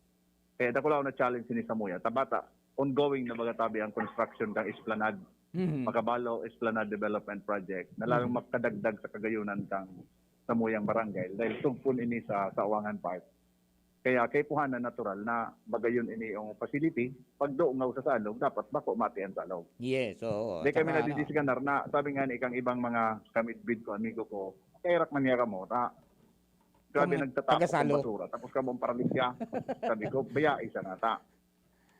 Kaya dakula na challenge ni sa Muya. Tabata, ongoing na baga tabi ang construction kang esplanade. Mhm. Makabalo Esplanade Development Project na lalong Mhm. makadagdag sa kagayunan kang sa Muyang Barangay dahil tugpon ini sa Sawangan Park. Kaya kaipuhan na natural na magayon ini yung facility. Pag doongaw sa salog, dapat bako mati ang salog. Yes, oo. Di kami Tsaka ano, nadidisganar na, sabi nga ni ikang ibang mga kamidbid ko, amigo ko, "Kairak man niya kamo, ta, grabe Kung nagtatapok ng taga-salog. basura, tapos kamo ang paralisya." Sabi ko, "Baya, isa na ta.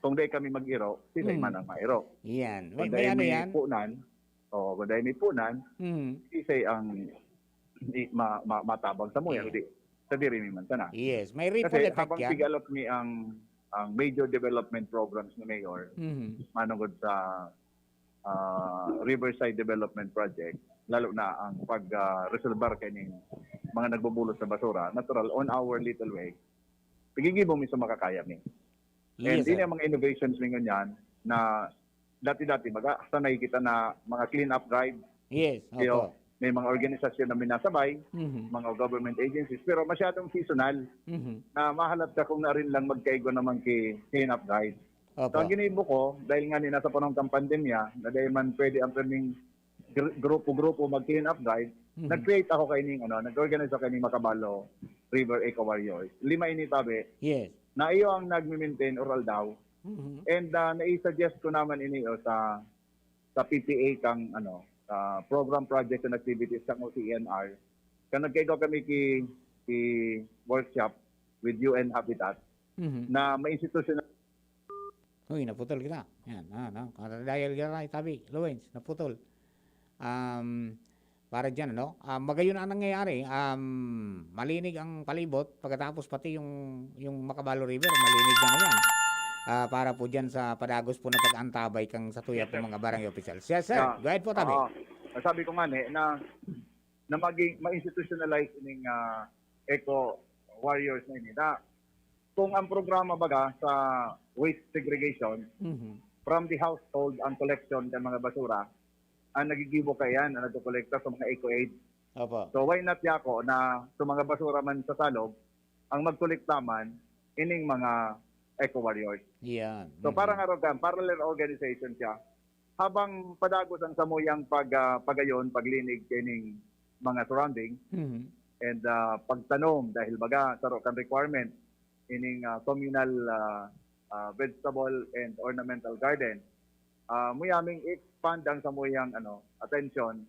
Kung di kami mag-iro, sila Hmm. man ang mairo." Yan. May, Kung may dahil ano may yan? punan, o kung dahil may punan, Hmm. isay ang i- ma- ma- matabang sa Muya, Yeah. di sa diri mi man sana. Yes, may ripple Kasi effect habang yan. pigalop ni ang ang major development programs ni Mayor, Mhm. manungod sa ah, Riverside Development Project, lalo na ang pag ah, resolbar kaining mga nagbubulos sa basura, natural, on our little way, pigigibo mi sa makakaya mi. And Yes, ini sir. ang mga innovations mi ngunyan na dati-dati, baga, sanay kita na mga clean-up drive. Yes, Iyo, opo. may mga organisasyon na minasabay, Mhm. mga government agencies, pero masyadong seasonal Mhm. na mahalat ka kung narin lang magkaigo naman ki clean-up drive. So, Opo. ang ginibo ko, dahil nga ni nasa panahon kang pandemya, na dahil man pwede ang pirming gr- grupo-grupo mag-clean-up drive, Mhm. nag-create ako kaining, ano, nag-organize ako kaining Makabalo River Eco Warriors. Lima ini tabi. Yes. Na iyo ang nagmi-maintain or aldaw. Mhm. And ah, nai-suggest ko naman ini o sa sa P P A kang ano, sa program project and activities kang O C E N R. Kan nagkaigo kami ki ki workshop with U N Habitat Mhm. na ma-institutional Uy, naputol kita. Yan, ah, no? Kada dial kita, tabi, Lawrence, naputol. Um, para dyan, ano? Ah, magayon ang nangyayari. Um, malinig ang palibot. Pagkatapos pati yung, yung Makabalo River, malinig na ngayon. Ah, para po dyan sa padagos po na pag-antabay kang sa tuya Yes, po sir. mga barangay officials. Yes, sir. Yeah. Go ahead po, tabi. Oo. Sabi ko nga ni, na, na maging, ma-institutionalize ining ah, eco warriors na ini. Na, kung ang programa baga sa waste segregation, Mhm. from the household ang collection ng mga basura, ang nagigibo kaiyan, ang nagkokolekta sa mga eco aid. Opo. So why not yako na sa mga basura man sa salog, ang magkolekta man ining mga eco warriors. Yan. So Mhm. parang arogan, parallel organization siya. Habang padagos ang samuyang pag, ah, pagayon, paglinig kining mga surrounding, Mhm. and ah, pagtanom, dahil baga saro kan requirement ining ah, communal ah, ah, vegetable and ornamental garden. Ah, muyaming expand ang samuyang ano, attention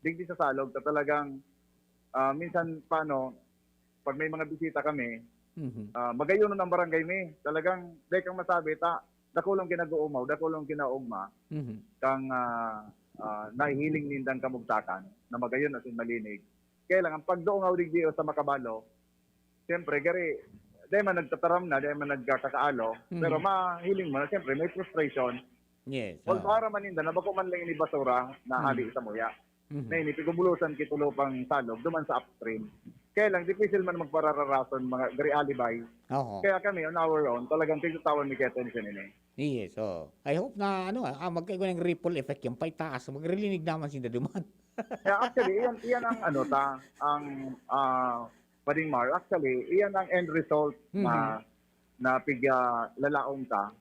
digdi sa salog, sa talagang ah, minsan paano, pag may mga bisita kami, Mhm. ah, magayon ang barangay mi. Talagang, dai kang masabi, ta, dakulong kinag-uumaw, dakulong kinaugma, Mhm. kang ah, ah, nahihiling nindang kamugtakan na magayon asin malinig. Kaya lang, ang pagduungaw digdi o sa Makabalo, siyempre, gari, dahil man nagtataram na, dahil man nagkakaalo, Mhm. pero mahiling mo na, siyempre, may frustration. Yes, Although oo. ara man ninda, na bako man lang ini basura na Mhm. ali sa muya. Mhm. Na ini, pigubulusan kitulo pang salog, duman sa upstream. Kaya lang, difícil man magparararason, mga gari alibay. Oho. Kaya kami, on our own, talagang tigtatawan mi kaya attention ini. Yes, oo. I hope na, ano, ah, ah, magkaigo ng ripple effect yan. Paitaas, magrilinig naman sinda duman. Kaya actually, iyan, iyan ang, ano, ta, ang, ah, Pading Mar, actually, iyan ang end result na, Mhm. na pig, ah, lalaom ta.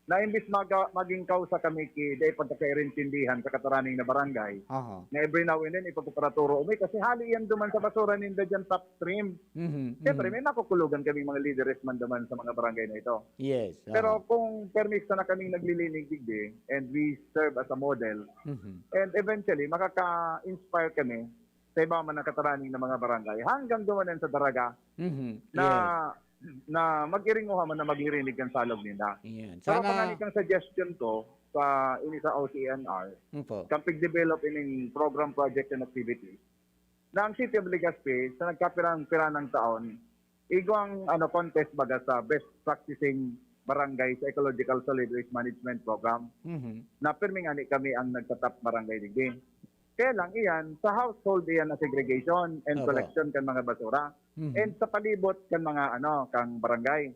Na imbis maga-, maging kausa kami ki, dai pagkakairintindihan sa kataraning na barangay, Aha. na every now and then, ipagpaparaturo umi, kasi hali yan duman sa basura ninda dyan sa upstream. Mhm, Siyempre, mhm. may makukulugan kami mga lideres man duman sa mga barangay na ito. Yes, Pero aha. kung permi sana kaming naglilinig digdi, and we serve as a model, Mhm. and eventually, makaka-inspire kami sa iba man ang kataraning na mga barangay, hanggang duman yan sa Daraga, Mhm. na, Yes. na mag-iringuha man na maglirinig kan salog ninda. Yan. Sana Sana pangani kang suggestion ko sa, ini sa O C N R, Opo. kan pig-develop ining program, project, and activities, na ang City of Legazpi, sa nagkapirang-pirang taon, igwang, ano, contest baga sa best practicing barangay sa Ecological Solid Waste Management Program, Mhm. na pirmi ngani kami ang nagtatap barangay digdi. Kaya lang, iyan, sa household iyan na segregation and Opo. collection kan mga basura, Mhm. and sa palibot kan mga, ano, kang barangay.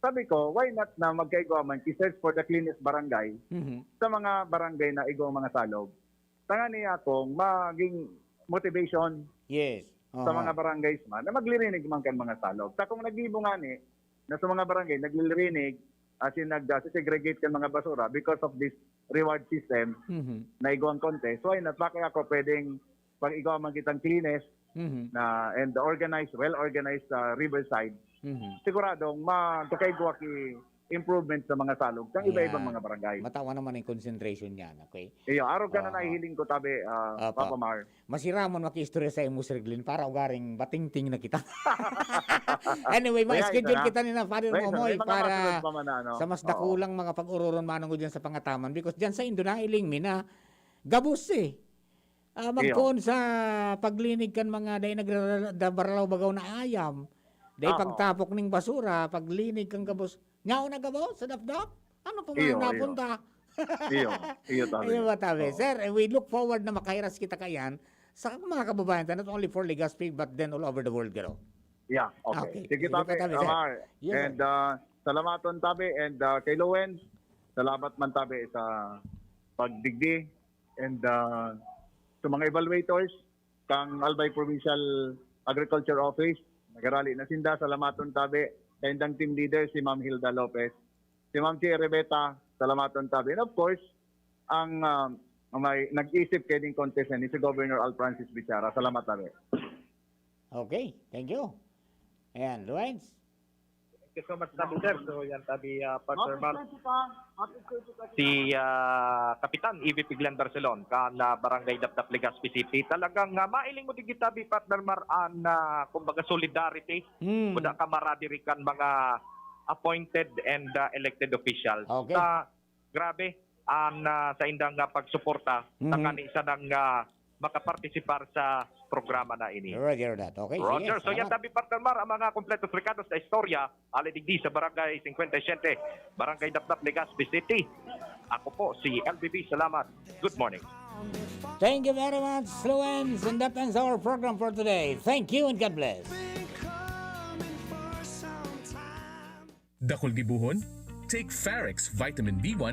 Sabi ko, why not na magkaigwa man, ki-search for the cleanest barangay Mhm. sa mga barangay na igwang mga salog. Tangani akong maging motivation Yes. sa Aha. mga barangays man na maglirinig man kan mga salog. Sa kung naggibo nga ni, na sa mga barangay, naglirinig, as in, nag-segregate kan mga basura because of this reward system Mhm. na igwang contest. Why not? Bakit ako pwedeng pag igwa man kitang cleanest Mhm. na, and organized, well-organized sa Riverside? Mhm. Siguradong magkakaigwa ki improvement sa mga salog sa Ayan. iba-ibang mga barangay. Matawan naman ang concentration niyan, okay? Iyo, arog ka na Aha. nahihiling ko, tabi, ah, Apa. Papa Mar. Masiramon makiistorya sa imo, Sir Glenn, para ugaring batingting na kita. Anyway, Kaya, ma-schedule isa na. kita ni na, Father Kaya, isa na. Momoy, May mga para masunod pa man na, ano? sa mas Oo. dakulang mga pag-ururon manungod dyan sa pangataman. Because dyan sa Indo, nahiling mi na gabos eh. Ah, Iyo. magpoon sa paglinig kan mga dai nagrara-, da-, baralaw bagaw na ayam. Dai Aha. pagtapok ning basura, paglinig kan gabos. Nyaw na gabos sa dapdap? Ano pa Iyo, mga iyo. napunta? Iyo, iyo, tabi. Iyo ba, tabi? Oo. Sir, eh, we look forward na makahiras kita kayan sa mga kababayan ta, not only for Legazpi, but then all over the world, garo. Yeah, okay. Okay. Sige, Sige tabi, pa, tabi, sir. Amar. Yes, sir. And, ah, salamaton, tabi, and, ah, kay Lowen, salamat man, tabi, sa pagdigdi. And, ah, sa mga evaluators, kang Albay Provincial Agriculture Office, nagarali na sinda, salamaton, tabi, kaindang team leader, si Ma'am Hilda Lopez. Si Ma'am Chi Rebeta, salamaton, tabi. And of course, ang, ah, may nag-isip kay ding contest na ni si Governor Al Francis Bichara. Salamat, tabi. Okay, thank you. Ayan, Luens. Thank you so much, tabi, sir. So, yan, tabi, ah, Partner Mark. Si, ah, Kapitan Evie Piglan Barcelon, kan, ah, Barangay Dapdap, Legazpi City. Talagang, ah, mailing mo digdi, tabi, Partner Mar, an, ah, kumbaga, solidarity. Hmm. Kuda ka maradirikan mga appointed and, ah, elected officials. Okay. Sa, grabe, an, ah, sa indang, ah, pagsuporta, Mhm. tangani sa nang, ah, makapartisipar sa programa na ini. Roger that. Okay, Roger, sige, so yan, salamat. Tabi, Partner Mar, ang mga kompletos rekados sa istorya, ali digdi sa Barangay fifty-seven, Barangay Dapdap, Legazpi City. Ako po si L B B. Salamat. Good morning. Thank you very much, Luens. And that ends our program for today. Thank you and God bless. Dakul gibohon? Take Farex Vitamin B one